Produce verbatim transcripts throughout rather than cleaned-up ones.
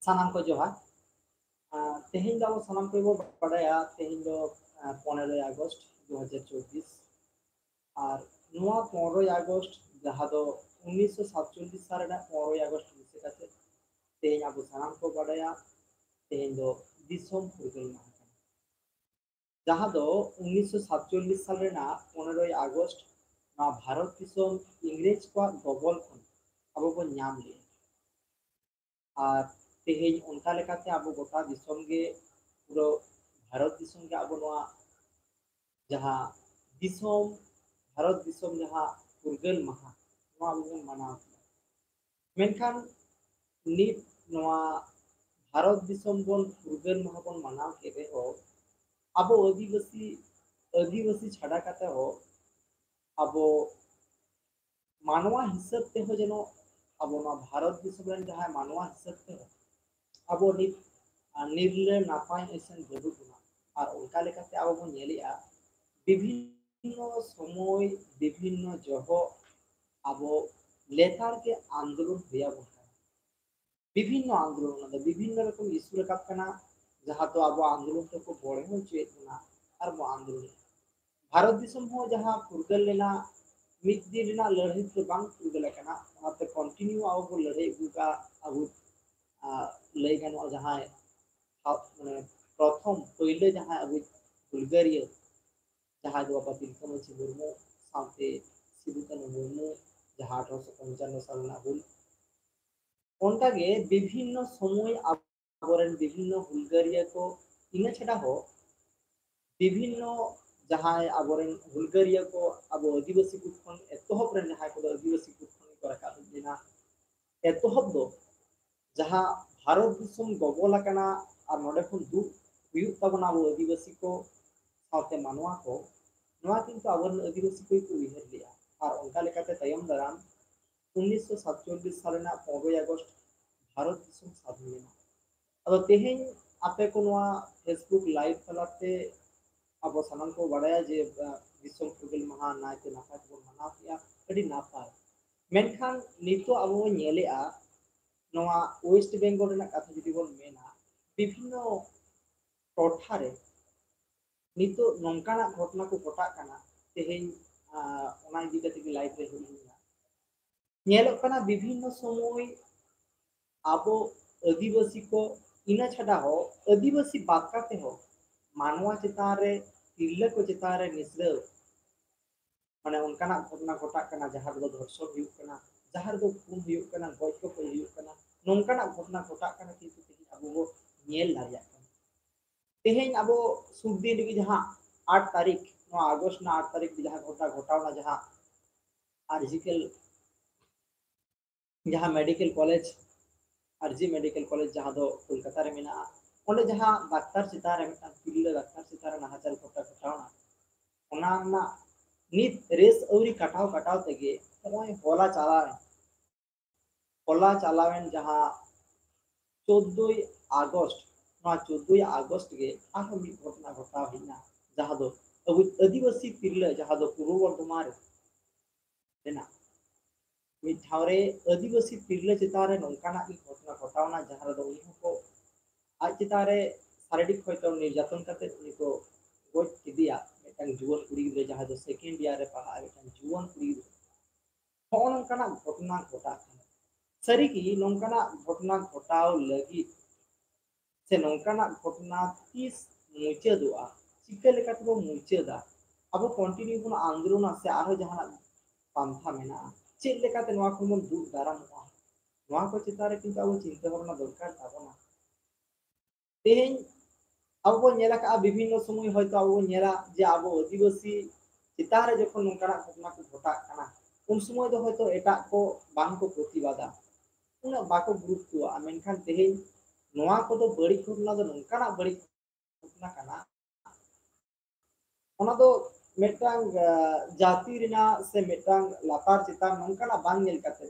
ᱥᱟᱱᱟᱢ ᱠᱚ ᱡᱚᱦᱟᱨ᱾ ᱟᱨ ᱛᱮᱦᱮᱧ ᱫᱚ ᱟᱵᱚ ᱥᱟᱱᱟᱢ ᱠᱚᱜᱮ ᱵᱚ ᱵᱟᱰᱟᱭᱟ, ᱛᱮᱦᱮᱧ ᱫᱚ, ᱟᱨ, ᱯᱚᱱᱮᱨᱚᱭ ᱟᱜᱚᱥᱴ ᱫᱩ ᱦᱟᱡᱟᱨ ᱪᱚᱵᱵᱤᱥ᱾ ᱟᱨ ᱱᱚᱣᱟ ᱯᱚᱱᱮᱨᱚᱭ ᱟᱜᱚᱥᱴ, ᱡᱟᱦᱟᱸ ᱫᱚ ᱩᱱᱤᱥᱥᱚ ᱥᱟᱛᱪᱚᱞᱞᱤᱥ ᱥᱟᱞ ᱨᱮᱱᱟᱜ ᱯᱚᱱᱮᱨᱚᱭ ᱟᱜᱚᱥᱴ ᱫᱤᱥᱟᱹ ᱠᱟᱛᱮ ᱛᱮᱦᱮᱧ ᱟᱵᱚ ᱥᱟᱱᱟᱢ ᱠᱚ ᱵᱟᱰᱟᱭᱟ, ᱛᱮᱦᱮᱧ ᱫᱚ ᱫᱤᱥᱚᱢ ᱯᱷᱩᱨᱜᱟᱹᱞ ᱢᱟᱦᱟ ᱠᱟᱱᱟ᱾ ᱡᱟᱦᱟᱸ ᱫᱚ ᱩᱱᱤᱥᱥᱚ ᱥᱟᱛᱪᱚᱞᱞᱤᱥ ᱥᱟᱞ ᱨᱮᱱᱟᱜ ᱯᱚᱱᱮᱨᱚᱭ ᱟᱜᱚᱥᱴ ᱱᱚᱣᱟ ᱵᱷᱟᱨᱚᱛ ᱫᱤᱥᱚᱢ ᱤᱝᱨᱮᱡᱽ ᱠᱚᱣᱟᱜ ᱜᱚᱵᱚᱞ ᱠᱷᱚᱱ ᱟᱵᱚ ᱵᱚᱱ ᱧᱟᱢ ᱞᱮᱫᱼᱟ᱾ ᱟᱨ ᱛᱮᱦᱮᱧ ᱚᱱᱠᱟ ᱞᱮᱠᱟᱛᱮ ᱟᱵᱚ ᱜᱚᱴᱟ ᱫᱤᱥᱚᱢ ᱜᱮ, ᱯᱩᱨᱟᱹ ᱵᱷᱟᱨᱚᱛ ᱫᱤᱥᱚᱢ ᱜᱮ ᱟᱵᱚ ᱱᱚᱣᱟ ᱡᱟᱦᱟᱸ ᱫᱤᱥᱚᱢ, ᱵᱷᱟᱨᱚᱛ ᱫᱤᱥᱚᱢ ᱡᱟᱦᱟᱸ ᱯᱷᱩᱨᱜᱟᱹᱞ ᱢᱟᱦᱟ, ᱱᱚᱣᱟ ᱟᱵᱚ ᱵᱚᱱ ᱢᱟᱱᱟᱣ ᱠᱮᱫᱟ᱾ ᱢᱮᱱᱠᱷᱟᱱ ᱱᱤᱛ ᱱᱚᱣᱟ ᱵᱷᱟᱨᱚᱛ ᱫᱤᱥᱚᱢ ᱵᱚᱱ ᱯᱷᱩᱨᱜᱟᱹᱞ ᱢᱟᱦᱟ ᱵᱚᱱ ᱢᱟᱱᱟᱣ ᱠᱮᱫ ᱨᱮᱦᱚᱸ, ᱟᱵᱚ ᱟᱹᱫᱤᱵᱟᱹᱥᱤ, ᱟᱹᱫᱤᱵᱟᱹᱥᱤ ᱪᱷᱟᱰᱟ ᱠᱟᱛᱮ ᱦᱚᱸ ᱟᱵᱚ ᱢᱟᱱᱣᱟ ᱦᱤᱥᱟᱹᱵ ᱛᱮᱦᱚᱸ ᱡᱮᱱᱚ ᱟᱵᱚ ᱱᱚᱣᱟ ᱵᱷᱟᱨᱚᱛ ᱫᱤᱥᱚᱢ ᱨᱮᱱ ᱡᱟᱦᱟᱸᱭ ᱢᱟᱱᱣᱟ ᱦᱤᱥᱟᱹᱵ ᱛᱮᱦᱚᱸ ᱟᱵᱚ ᱱᱤᱛ, ᱟᱨ, ᱱᱤᱨᱞᱟᱹ ᱱᱟᱯᱟᱭ ᱮᱥᱮᱱ ᱵᱟᱹᱱᱩᱜ ᱵᱚᱱᱟ᱾ ᱟᱨ ᱚᱱᱠᱟ ᱞᱮᱠᱟᱛᱮ ᱟᱵᱚ ᱵᱚᱱ ᱧᱮᱞᱮᱜᱼᱟ, ᱵᱤᱵᱷᱤᱱᱱᱚ ᱥᱚᱢᱚᱭ, ᱵᱤᱵᱷᱤᱱᱱᱚ ᱡᱚᱦᱚᱜ ᱟᱵᱚ ᱞᱮᱛᱟᱲ ᱜᱮ ᱟᱱᱫᱳᱞᱚᱱ ᱦᱩᱭ ᱟᱵᱚᱱ ᱠᱟᱱᱟ᱾ ᱵᱤᱵᱷᱤᱱᱱᱚ ᱟᱱᱫᱳᱞᱚᱱ, ᱚᱱᱟ ᱫᱚ ᱵᱤᱵᱷᱤᱱᱱᱚ ᱨᱚᱠᱚᱢ ᱤᱥᱩ ᱨᱟᱠᱟᱵ ᱠᱟᱱᱟ, ᱡᱟᱦᱟᱸ ᱫᱚ ᱟᱵᱚ ᱟᱱᱫᱳᱞᱚᱱ ᱛᱮᱠᱚ ᱵᱚᱲᱦᱮ ᱦᱚᱪᱚᱭᱮᱫ ᱵᱚᱱᱟ ᱟᱨ ᱵᱚ ᱟᱱᱫᱳᱞᱚᱱ᱾ ᱵᱷᱟᱨᱚᱛ ᱫᱤᱥᱚᱢ ᱦᱚᱸ ᱡᱟᱦᱟᱸ ᱯᱷᱩᱨᱜᱟᱹᱞ ᱞᱮᱱᱟ, ᱢᱤᱫ ᱫᱤᱱ ᱨᱮᱱᱟᱜ ᱞᱟᱹᱲᱦᱟᱹᱭ ᱛᱮ ᱵᱟᱝ ᱯᱷᱩᱨᱜᱟᱹᱞ ᱟᱠᱟᱱᱟ, ᱚᱱᱟᱛᱮ ᱠᱚᱱᱴᱤᱱᱤᱭᱩ ᱟᱵᱚ ᱵᱚ ᱞᱟᱹᱲᱦᱟᱹᱭ ᱟᱹᱜᱩ ᱠᱟᱜᱼᱟ᱾ ᱟᱵᱚ, ᱟ, ᱞᱟᱹᱭ ᱜᱟᱱᱚᱜᱼᱟ, ᱡᱟᱦᱟᱸᱭ ᱦᱟ-, ᱢᱟᱱᱮ, ᱯᱨᱚᱛᱷᱚᱢ, ᱯᱳᱭᱞᱳ ᱡᱟᱦᱟᱸᱭ ᱟᱵᱚ ᱦᱩᱞᱜᱟᱹᱨᱤᱭᱟᱹ, ᱡᱟᱦᱟᱸᱭ ᱫᱚ ᱵᱟᱵᱟ ᱛᱤᱞᱠᱟᱹ ᱢᱟᱹᱡᱷᱤ ᱢᱩᱨᱢᱩ ᱥᱟᱶᱛᱮ ᱥᱤᱫᱩ ᱠᱟᱹᱱᱦᱩ ᱢᱩᱨᱢᱩ, ᱡᱟᱦᱟᱸ ᱟᱴᱷᱨᱚᱥᱚ ᱯᱚᱧᱪᱟᱱᱱᱚ ᱥᱟᱞ ᱨᱮᱱᱟᱜ ᱦᱩᱞ, ᱚᱱᱠᱟᱜᱮ ᱵᱤᱵᱷᱤᱱᱱᱚ ᱥᱚᱢᱚᱭ ᱟᱵᱚᱨᱮᱱ ᱵᱤᱵᱷᱤᱱᱱᱚ ᱦᱩᱞᱜᱟᱹᱨᱤᱭᱟᱹ ᱠᱚ, ᱤᱱᱟᱹ ᱪᱷᱟᱰᱟ ᱦᱚᱸ ᱵᱤᱵᱷᱤᱱᱱᱚ ᱡᱟᱦᱟᱸᱭ ᱟᱵᱚᱨᱮᱱ ᱦᱩᱞᱜᱟᱹᱨᱤᱭᱟᱹ ᱠᱚ, ᱟᱵᱚ ᱟᱹᱫᱤᱵᱟᱹᱥᱤ ᱜᱩᱴ ᱠᱷᱚᱱ ᱮᱛᱚᱦᱚᱵ ᱨᱮᱱ ᱡᱟᱦᱟᱸᱭ ᱠᱚᱫᱚ ᱟᱹᱫᱤᱵᱟᱹᱥᱤ ᱜᱩᱴ ᱠᱷᱚᱱ ᱜᱮᱠᱚ ᱨᱟᱠᱟᱵ ᱦᱮᱡ ᱞᱮᱱᱟ, ᱮᱛᱚᱦᱚᱵ ᱫᱚ ᱡᱟᱦᱟᱸ ᱵᱷᱟᱨᱚᱛ ᱫᱤᱥᱚᱢ ᱜᱚᱵᱚᱞ ᱟᱠᱟᱱᱟ ᱟᱨ ᱱᱚᱰᱮ ᱠᱷᱚᱱ ᱫᱩᱜ ᱦᱩᱭᱩᱜ ᱛᱟᱵᱚᱱᱟ ᱟᱵᱚ ᱟᱹᱫᱤᱵᱟᱹᱥᱤ ᱠᱚ ᱥᱟᱶᱛᱮ ᱢᱟᱱᱣᱟ ᱠᱚ, ᱱᱚᱣᱟ ᱠᱤᱱᱛᱩ ᱟᱵᱚᱨᱮᱱ ᱟᱹᱫᱤᱵᱟᱹᱥᱤ ᱠᱚᱜᱮ ᱠᱚ ᱩᱭᱦᱟᱹᱨ ᱞᱮᱜᱼᱟ᱾ ᱟᱨ ᱚᱱᱠᱟ ᱞᱮᱠᱟᱛᱮ ᱛᱟᱭᱚᱢ ᱫᱟᱨᱟᱢ ᱩᱱᱤᱥᱥᱚ ᱥᱟᱛᱪᱚᱞᱞᱤᱥ ᱥᱟᱞ ᱨᱮᱱᱟᱜ ᱯᱚᱱᱨᱚᱭ ᱟᱜᱚᱥᱴ ᱵᱷᱟᱨᱚᱛ ᱫᱤᱥᱚᱢ ᱥᱟᱫᱷᱤᱱ ᱞᱮᱱᱟ᱾ ᱟᱫᱚ ᱛᱮᱦᱮᱧ ᱟᱯᱮ ᱠᱚ ᱱᱚᱣᱟ Facebook live ᱛᱟᱞᱟᱛᱮ ᱟᱵᱚ ᱥᱟᱱᱟᱢ ᱠᱚ ᱵᱟᱲᱟᱭᱟ ᱡᱮ, ᱟ, ᱫᱤᱥᱚᱢ ᱯᱷᱩᱨᱜᱟᱹᱞ ᱢᱟᱦᱟ ᱱᱟᱭᱛᱮ ᱱᱟᱯᱟᱭ ᱛᱮᱵᱚᱱ ᱢᱟᱱᱟᱣ ᱠᱮᱜᱼᱟ, ᱟᱹᱰᱤ ᱱᱟᱯᱟᱭ᱾ ᱢᱮᱱᱠᱷᱟᱱ ᱱᱤᱛᱚᱜ ᱟᱵᱚ ᱵᱚᱱ ᱧᱮᱞᱮᱜᱼᱟ, ᱱᱚᱣᱟ ᱳᱭᱮᱥᱴ ᱵᱮᱝᱜᱚᱞ ᱨᱮᱱᱟᱜ ᱠᱟᱛᱷᱟ ᱡᱩᱫᱤ ᱵᱚᱱ ᱢᱮᱱᱟ, ᱵᱤᱵᱷᱤᱱᱱᱚ ᱴᱚᱴᱷᱟ ᱨᱮ ᱱᱤᱛᱚᱜ ᱱᱚᱝᱠᱟᱱᱟᱜ ᱜᱷᱚᱴᱚᱱᱟ ᱠᱚ ᱜᱷᱚᱴᱟᱜ ᱠᱟᱱᱟ, ᱛᱮᱦᱮᱧ, ᱟᱸ, ᱚᱱᱟ ᱤᱫᱤ ᱠᱟᱛᱮ ᱜᱮ ᱞᱟᱭᱤᱵᱷ ᱨᱮ ᱦᱮᱡ ᱦᱩᱭ ᱞᱮᱱᱟ᱾ ᱧᱮᱞᱚᱜ ᱠᱟᱱᱟ ᱵᱤᱵᱷᱤᱱᱱᱚ ᱥᱚᱢᱚᱭ ᱟᱵᱚ ᱟᱹᱫᱤᱵᱟᱹᱥᱤ ᱠᱚ, ᱤᱱᱟᱹ ᱪᱷᱟᱰᱟ ᱦᱚᱸ ᱟᱹᱫᱤᱵᱟᱹᱥᱤ ᱵᱟᱫ ᱠᱟᱛᱮ ᱦᱚᱸ ᱢᱟᱱᱣᱟ ᱪᱮᱛᱟᱱ ᱨᱮ, ᱛᱤᱨᱞᱟᱹ ᱠᱚ ᱪᱮᱛᱟᱱ ᱨᱮ ᱱᱤᱥᱲᱟᱹᱣ, ᱢᱟᱱᱮ ᱚᱱᱠᱟᱱᱟᱜ ᱜᱷᱚᱴᱚᱱᱟ ᱜᱷᱚᱴᱟᱜ ᱠᱟᱱᱟ, ᱡᱟᱦᱟᱸ ᱨᱮᱫᱚ ᱫᱷᱚᱨᱥᱚᱱ ᱦᱩᱭᱩᱜ ᱠᱟᱱᱟ, ᱡᱟᱦᱟᱸ ᱨᱮᱫᱚ ᱠᱷᱩᱱ ᱦᱩᱭᱩᱜ ᱠᱟᱱᱟ, ᱜᱚᱡ ᱜᱚᱯᱚᱡ ᱦᱩᱭᱩᱜ ᱠᱟᱱᱟ, ᱱᱚᱝᱠᱟᱱᱟᱜ ᱜᱷᱚᱴᱚᱱᱟ ᱜᱷᱚᱴᱟᱜ ᱠᱟᱱᱟ, ᱠᱤᱱᱛᱩ ᱛᱮᱦᱮᱧ ᱟᱵᱚ ᱵᱚ ᱧᱮᱞ ᱫᱟᱲᱮᱭᱟᱜ ᱠᱟᱱᱟ᱾ ᱛᱮᱦᱮᱧ ᱟᱵᱚ ᱥᱩᱨ ᱫᱤᱱ ᱨᱮᱜᱮ ᱡᱟᱦᱟᱸ ᱟᱴ ᱛᱟᱹᱨᱤᱠᱷ, ᱱᱚᱣᱟ ᱟᱜᱚᱥᱴ ᱨᱮᱱᱟᱜ ᱟᱴ ᱛᱟᱹᱨᱤᱠᱷ ᱨᱮ ᱡᱟᱦᱟᱸ ᱜᱷᱚᱴᱚᱱᱟ ᱜᱷᱚᱴᱟᱣᱱᱟ, ᱡᱟᱦᱟᱸ ᱟᱨᱡᱤᱠᱮᱞ, ᱡᱟᱦᱟᱸ ᱢᱮᱰᱤᱠᱮᱞ ᱠᱚᱞᱮᱡᱽ, ᱟᱨᱡᱤ ᱢᱮᱰᱤᱠᱮᱞ ᱠᱚᱞᱮᱡᱽ ᱡᱟᱦᱟᱸ ᱫᱚ ᱠᱳᱞᱠᱟᱛᱟ ᱨᱮ ᱢᱮᱱᱟᱜᱼᱟ, ᱚᱸᱰᱮ ᱡᱟᱦᱟᱸ ᱰᱟᱠᱛᱟᱨ ᱪᱮᱛᱟᱱ ᱨᱮ, ᱢᱤᱫᱴᱟᱝ ᱛᱤᱨᱞᱟᱹ ᱰᱟᱠᱛᱟᱨ ᱪᱮᱛᱟᱱ ᱨᱮ ᱱᱟᱦᱟᱪᱟᱨ ᱜᱷᱚᱴᱚᱱᱟ ᱜᱷᱚᱴᱟᱣᱱᱟ, ᱚᱱᱟ ᱨᱮᱱᱟᱜ ᱱᱤᱛ ᱨᱮᱥ ᱟᱹᱣᱨᱤ ᱠᱟᱴᱟᱣ ᱠᱟᱴᱟᱣ ᱛᱮᱜᱮ ᱱᱚᱜᱼᱚᱭ ᱦᱚᱞᱟ ᱪᱟᱞᱟᱣᱮᱱ, ᱦᱚᱞᱟ ᱪᱟᱞᱟᱣᱮᱱ ᱡᱟᱦᱟᱸ ᱪᱳᱫᱫᱳᱭ ᱟᱜᱚᱥᱴ, ᱱᱚᱣᱟ ᱪᱳᱫᱫᱳᱭ ᱟᱜᱚᱥᱴ ᱜᱮ ᱟᱨᱦᱚᱸ ᱢᱤᱫ ᱜᱷᱚᱴᱚᱱᱟ ᱜᱷᱚᱴᱟᱣ ᱦᱮᱡ ᱮᱱᱟ, ᱡᱟᱦᱟᱸ ᱫᱚ ᱟᱵᱚ ᱟᱹᱫᱤᱵᱟᱹᱥᱤ ᱛᱤᱨᱞᱟᱹ, ᱡᱟᱦᱟᱸ ᱫᱚ ᱯᱩᱨᱵᱚ ᱵᱚᱨᱫᱷᱚᱢᱟᱱ ᱨᱮ ᱨᱮᱱᱟᱜ ᱢᱤᱫ ᱴᱷᱟᱶ ᱨᱮ ᱟᱹᱫᱤᱵᱟᱹᱥᱤ ᱛᱤᱨᱞᱟᱹ ᱪᱮᱛᱟᱱ ᱨᱮ ᱱᱚᱝᱠᱟᱱᱟᱜ ᱜᱮ ᱜᱷᱚᱴᱚᱱᱟ ᱜᱷᱚᱴᱟᱣᱱᱟ, ᱡᱟᱦᱟᱸ ᱨᱮᱫᱚ ᱩᱱᱤ ᱦᱚᱸᱠᱚ ᱟᱡ ᱪᱮᱛᱟᱱ ᱨᱮ ᱥᱟᱨᱤᱨᱤᱠ ᱦᱚᱭᱛᱳ ᱱᱤᱨᱡᱟᱛᱚᱱ ᱠᱟᱛᱮ ᱩᱱᱤ ᱠᱚ ᱜᱚᱡ ᱠᱮᱫᱮᱭᱟ, ᱢᱤᱫᱴᱟᱝ ᱡᱩᱣᱟᱹᱱ ᱠᱩᱲᱤ ᱜᱤᱫᱽᱨᱟᱹ, ᱡᱟᱦᱟᱸᱭ ᱫᱚ ᱥᱮᱠᱮᱱᱰ ᱤᱭᱟᱨ ᱨᱮ ᱯᱟᱲᱦᱟᱜᱼᱟ, ᱢᱤᱫᱴᱟᱝ ᱡᱩᱣᱟᱹᱱ ᱠᱩᱲᱤ ᱜᱤᱫᱽᱨᱟᱹ᱾ ᱱᱚᱜᱼᱚ ᱱᱚᱝᱠᱟᱱᱟᱜ ᱜᱷᱚᱴᱚᱱᱟ ᱜᱷᱚᱴᱟᱜ ᱠᱟᱱᱟ᱾ ᱥᱟᱹᱨᱤᱜᱮ ᱱᱚᱝᱠᱟᱱᱟᱜ ᱜᱷᱚᱴᱚᱱᱟ ᱜᱷᱚᱴᱟᱣ ᱞᱟᱹᱜᱤᱫ ᱥᱮ ᱱᱚᱝᱠᱟᱱᱟᱜ ᱜᱷᱚᱴᱚᱱᱟ ᱛᱤᱥ ᱢᱩᱪᱟᱹᱫᱚᱜᱼᱟ, ᱪᱤᱠᱟᱹ ᱞᱮᱠᱟ ᱛᱮᱵᱚ ᱢᱩᱪᱟᱹᱫᱟ? ᱟᱵᱚ ᱠᱚᱱᱴᱤᱱᱤᱭᱩ ᱵᱚᱱ ᱟᱱᱫᱳᱞᱚᱱᱟ ᱥᱮ ᱟᱨᱦᱚᱸ ᱡᱟᱦᱟᱱᱟᱜ ᱯᱟᱱᱛᱷᱟ ᱢᱮᱱᱟᱜᱼᱟ? ᱪᱮᱫ ᱞᱮᱠᱟᱛᱮ ᱱᱚᱣᱟ ᱠᱷᱚᱱ ᱵᱚᱱ ᱫᱩᱜ ᱫᱟᱨᱟᱢᱚᱜᱼᱟ? ᱱᱚᱣᱟ ᱠᱚ ᱪᱮᱛᱟᱱ ᱨᱮ ᱠᱤᱱᱛᱩ ᱟᱵᱚ ᱪᱤᱱᱛᱟᱹ ᱵᱷᱟᱵᱽᱱᱟ ᱫᱚᱨᱠᱟᱨ ᱛᱟᱵᱚᱱᱟ᱾ ᱛᱮᱦᱮᱧ ᱟᱵᱚ ᱵᱚᱱ ᱧᱮᱞ ᱟᱠᱟᱫᱼᱟ, ᱵᱤᱵᱷᱤᱱᱱᱚ ᱥᱚᱢᱚᱭ ᱦᱚᱭᱛᱳ ᱟᱵᱚ ᱵᱚᱱ ᱧᱮᱞᱟ ᱡᱮ ᱟᱵᱚ ᱟᱹᱫᱤᱵᱟᱹᱥᱤ ᱪᱮᱛᱟᱱ ᱨᱮ ᱡᱚᱠᱷᱚᱱ ᱱᱚᱝᱠᱟᱱᱟᱜ ᱜᱷᱚᱴᱚᱱᱟ ᱠᱚ ᱜᱷᱚᱴᱟᱜ ᱠᱟᱱᱟ, ᱩᱱ ᱥᱚᱢᱚᱭ ᱫᱚ ᱦᱚᱭᱛᱳ ᱮᱴᱟᱜ ᱠᱚ ᱵᱟᱝ ᱠᱚ ᱯᱨᱚᱛᱤᱵᱟᱫᱟ, ᱩᱱᱟᱹᱜ ᱵᱟᱠᱚ ᱜᱩᱨᱩᱛᱛᱚᱣᱟᱜᱼᱟ᱾ ᱢᱮᱱᱠᱷᱟᱱ ᱛᱮᱦᱮᱧ ᱱᱚᱣᱟ ᱠᱚᱫᱚ ᱵᱟᱹᱲᱤᱡ ᱜᱷᱚᱴᱚᱱᱟ ᱫᱚ ᱱᱚᱝᱠᱟᱱᱟᱜ ᱵᱟᱹᱲᱤᱡ ᱜᱷᱚᱴᱚᱱᱟ ᱠᱟᱱᱟ, ᱚᱱᱟ ᱫᱚ ᱢᱤᱫᱴᱟᱝ, ᱟᱸ, ᱡᱟᱹᱛᱤ ᱨᱮᱱᱟᱜ ᱥᱮ ᱢᱤᱫᱴᱟᱝ ᱞᱟᱛᱟᱨ ᱪᱮᱛᱟᱱ ᱱᱚᱝᱠᱟᱱᱟᱜ ᱵᱟᱝ ᱧᱮᱞ ᱠᱟᱛᱮ,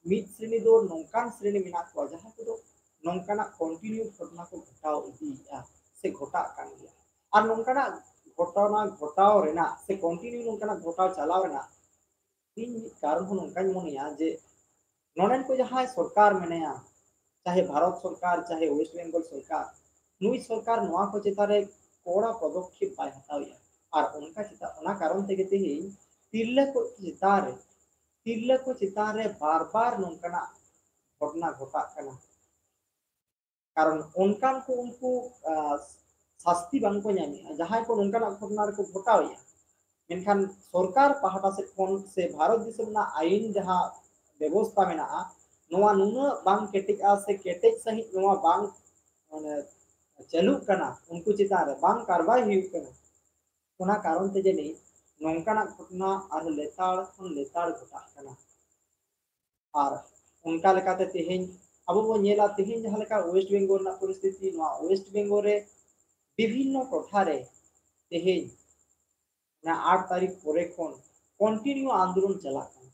ᱢᱤᱫ ᱥᱨᱮᱱᱤ ᱫᱚ ᱱᱚᱝᱠᱟᱱ ᱥᱨᱮᱱᱤ ᱢᱮᱱᱟᱜ ᱠᱚᱣᱟ ᱡᱟᱦᱟᱸ ᱠᱚᱫᱚ ᱱᱚᱝᱠᱟᱱᱟᱜ ᱠᱚᱱᱴᱤᱱᱤᱭᱩ ᱜᱷᱚᱴᱚᱱᱟ ᱠᱚ ᱜᱷᱚᱴᱟᱣ ᱤᱫᱤᱭᱮᱫᱼᱟ ᱥᱮ ᱜᱷᱚᱴᱟᱜ ᱠᱟᱱ ᱜᱮᱭᱟ᱾ ᱟᱨ ᱱᱚᱝᱠᱟᱱᱟᱜ ᱜᱷᱚᱴᱚᱱᱟ ᱜᱷᱚᱴᱟᱣ ᱨᱮᱱᱟᱜ ᱥᱮ ᱠᱚᱱᱴᱤᱱᱤᱭᱩ ᱱᱚᱝᱠᱟᱱᱟᱜ ᱜᱷᱚᱴᱟᱣ ᱪᱟᱞᱟᱣ ᱨᱮᱱᱟᱜ ᱤᱧ ᱢᱤᱫ ᱠᱟᱨᱚᱱ ᱦᱚᱸ ᱱᱚᱝᱠᱟᱧ ᱢᱚᱱᱮᱭᱟ ᱡᱮ ᱱᱚᱰᱮᱱ ᱠᱚ ᱡᱟᱦᱟᱸᱭ ᱥᱚᱨᱠᱟᱨ ᱢᱮᱱᱟᱭᱟ, ᱪᱟᱦᱮ ᱵᱷᱟᱨᱚᱛ ᱥᱚᱨᱠᱟᱨ, ᱪᱟᱦᱮ ᱳᱭᱮᱥᱴ ᱵᱮᱝᱜᱚᱞ ᱥᱚᱨᱠᱟᱨ, ᱱᱩᱭ ᱥᱚᱨᱠᱟᱨ ᱱᱚᱣᱟ ᱠᱚ ᱪᱮᱛᱟᱱ ᱨᱮ ᱠᱚᱲᱟ ᱯᱚᱫᱚᱠᱷᱮᱯ ᱵᱟᱭ ᱦᱟᱛᱟᱣᱮᱫᱼᱟ᱾ ᱟᱨ ᱚᱱᱠᱟ ᱪᱮᱛᱟᱱ, ᱚᱱᱟ ᱠᱟᱨᱚᱱ ᱛᱮᱜᱮ ᱛᱮᱦᱮᱧ ᱛᱤᱨᱞᱟᱹ ᱠᱚ ᱪᱮᱛᱟᱱ ᱨᱮ, ᱛᱤᱨᱞᱟᱹ ᱠᱚ ᱪᱮᱛᱟᱱ ᱨᱮ ᱵᱟᱨ ᱵᱟᱨ ᱱᱚᱝᱠᱟᱱᱟᱜ ᱜᱷᱚᱴᱚᱱᱟ ᱜᱷᱚᱴᱟᱜ ᱠᱟᱱᱟ᱾ ᱠᱟᱨᱚᱱ ᱚᱱᱠᱟᱱ ᱠᱚ ᱩᱱᱠᱩ, ᱟᱸ, ᱥᱟᱥᱛᱤ ᱵᱟᱝ ᱠᱚ ᱧᱟᱢᱮᱫᱼᱟ, ᱡᱟᱦᱟᱸᱭ ᱠᱚ ᱱᱚᱝᱠᱟᱱᱟᱜ ᱜᱷᱚᱴᱚᱱᱟ ᱨᱮᱠᱚ ᱜᱷᱚᱴᱟᱣᱮᱫᱼᱟ᱾ ᱢᱮᱱᱠᱷᱟᱱ ᱥᱚᱨᱠᱟᱨ ᱯᱟᱦᱴᱟ ᱥᱮᱫ ᱠᱷᱚᱱ ᱥᱮ ᱵᱷᱟᱨᱚᱛ ᱫᱤᱥᱚᱢ ᱨᱮᱱᱟᱜ ᱟᱭᱤᱱ ᱡᱟᱦᱟᱸ ᱵᱮᱵᱚᱥᱛᱟ ᱢᱮᱱᱟᱜᱼᱟ, ᱱᱚᱣᱟ ᱱᱩᱱᱟᱹᱜ ᱵᱟᱝ ᱠᱮᱴᱮᱡᱼᱟ ᱥᱮ ᱠᱮᱴᱮᱡ ᱥᱟᱺᱦᱤᱡ ᱱᱚᱣᱟ ᱵᱟᱝ, ᱢᱟᱱᱮ, ᱪᱟᱹᱞᱩᱜ ᱠᱟᱱᱟ, ᱩᱱᱠᱩ ᱪᱮᱛᱟᱱ ᱨᱮ ᱵᱟᱝ ᱠᱟᱨᱵᱟᱭ ᱦᱩᱭᱩᱜ ᱠᱟᱱᱟ᱾ ᱚᱱᱟ ᱠᱟᱨᱚᱱ ᱛᱮ ᱡᱟᱹᱱᱤᱡ ᱱᱚᱝᱠᱟᱱᱟᱜ ᱜᱷᱚᱴᱚᱱᱟ ᱟᱨᱦᱚᱸ ᱞᱮᱛᱟᱲ ᱠᱷᱚᱱ ᱞᱮᱛᱟᱲ ᱜᱷᱚᱴᱟᱜ ᱠᱟᱱᱟ᱾ ᱟᱨ ᱚᱱᱠᱟ ᱞᱮᱠᱟᱛᱮ ᱛᱮᱦᱮᱧ ᱟᱵᱚ ᱵᱚᱱ ᱧᱮᱞᱟ, ᱛᱮᱦᱮᱧ ᱡᱟᱦᱟᱸ ᱞᱮᱠᱟ ᱳᱭᱮᱥᱴ ᱵᱮᱝᱜᱚᱞ ᱨᱮᱱᱟᱜ ᱯᱚᱨᱤᱥᱛᱷᱤᱛᱤ, ᱱᱚᱣᱟ ᱳᱭᱮᱥᱴ ᱵᱮᱝᱜᱚᱞ ᱨᱮ ᱵᱤᱵᱷᱤᱱᱱᱚ ᱴᱚᱴᱷᱟ ᱨᱮ ᱛᱮᱦᱮᱧ ᱚᱱᱟ ᱟᱴ ᱛᱟᱹᱨᱤᱠᱷ ᱯᱚᱨᱮ ᱠᱷᱚᱱ ᱠᱚᱱᱴᱤᱱᱤᱭᱩ ᱟᱱᱫᱳᱞᱚᱱ ᱪᱟᱞᱟᱜ ᱠᱟᱱᱟ᱾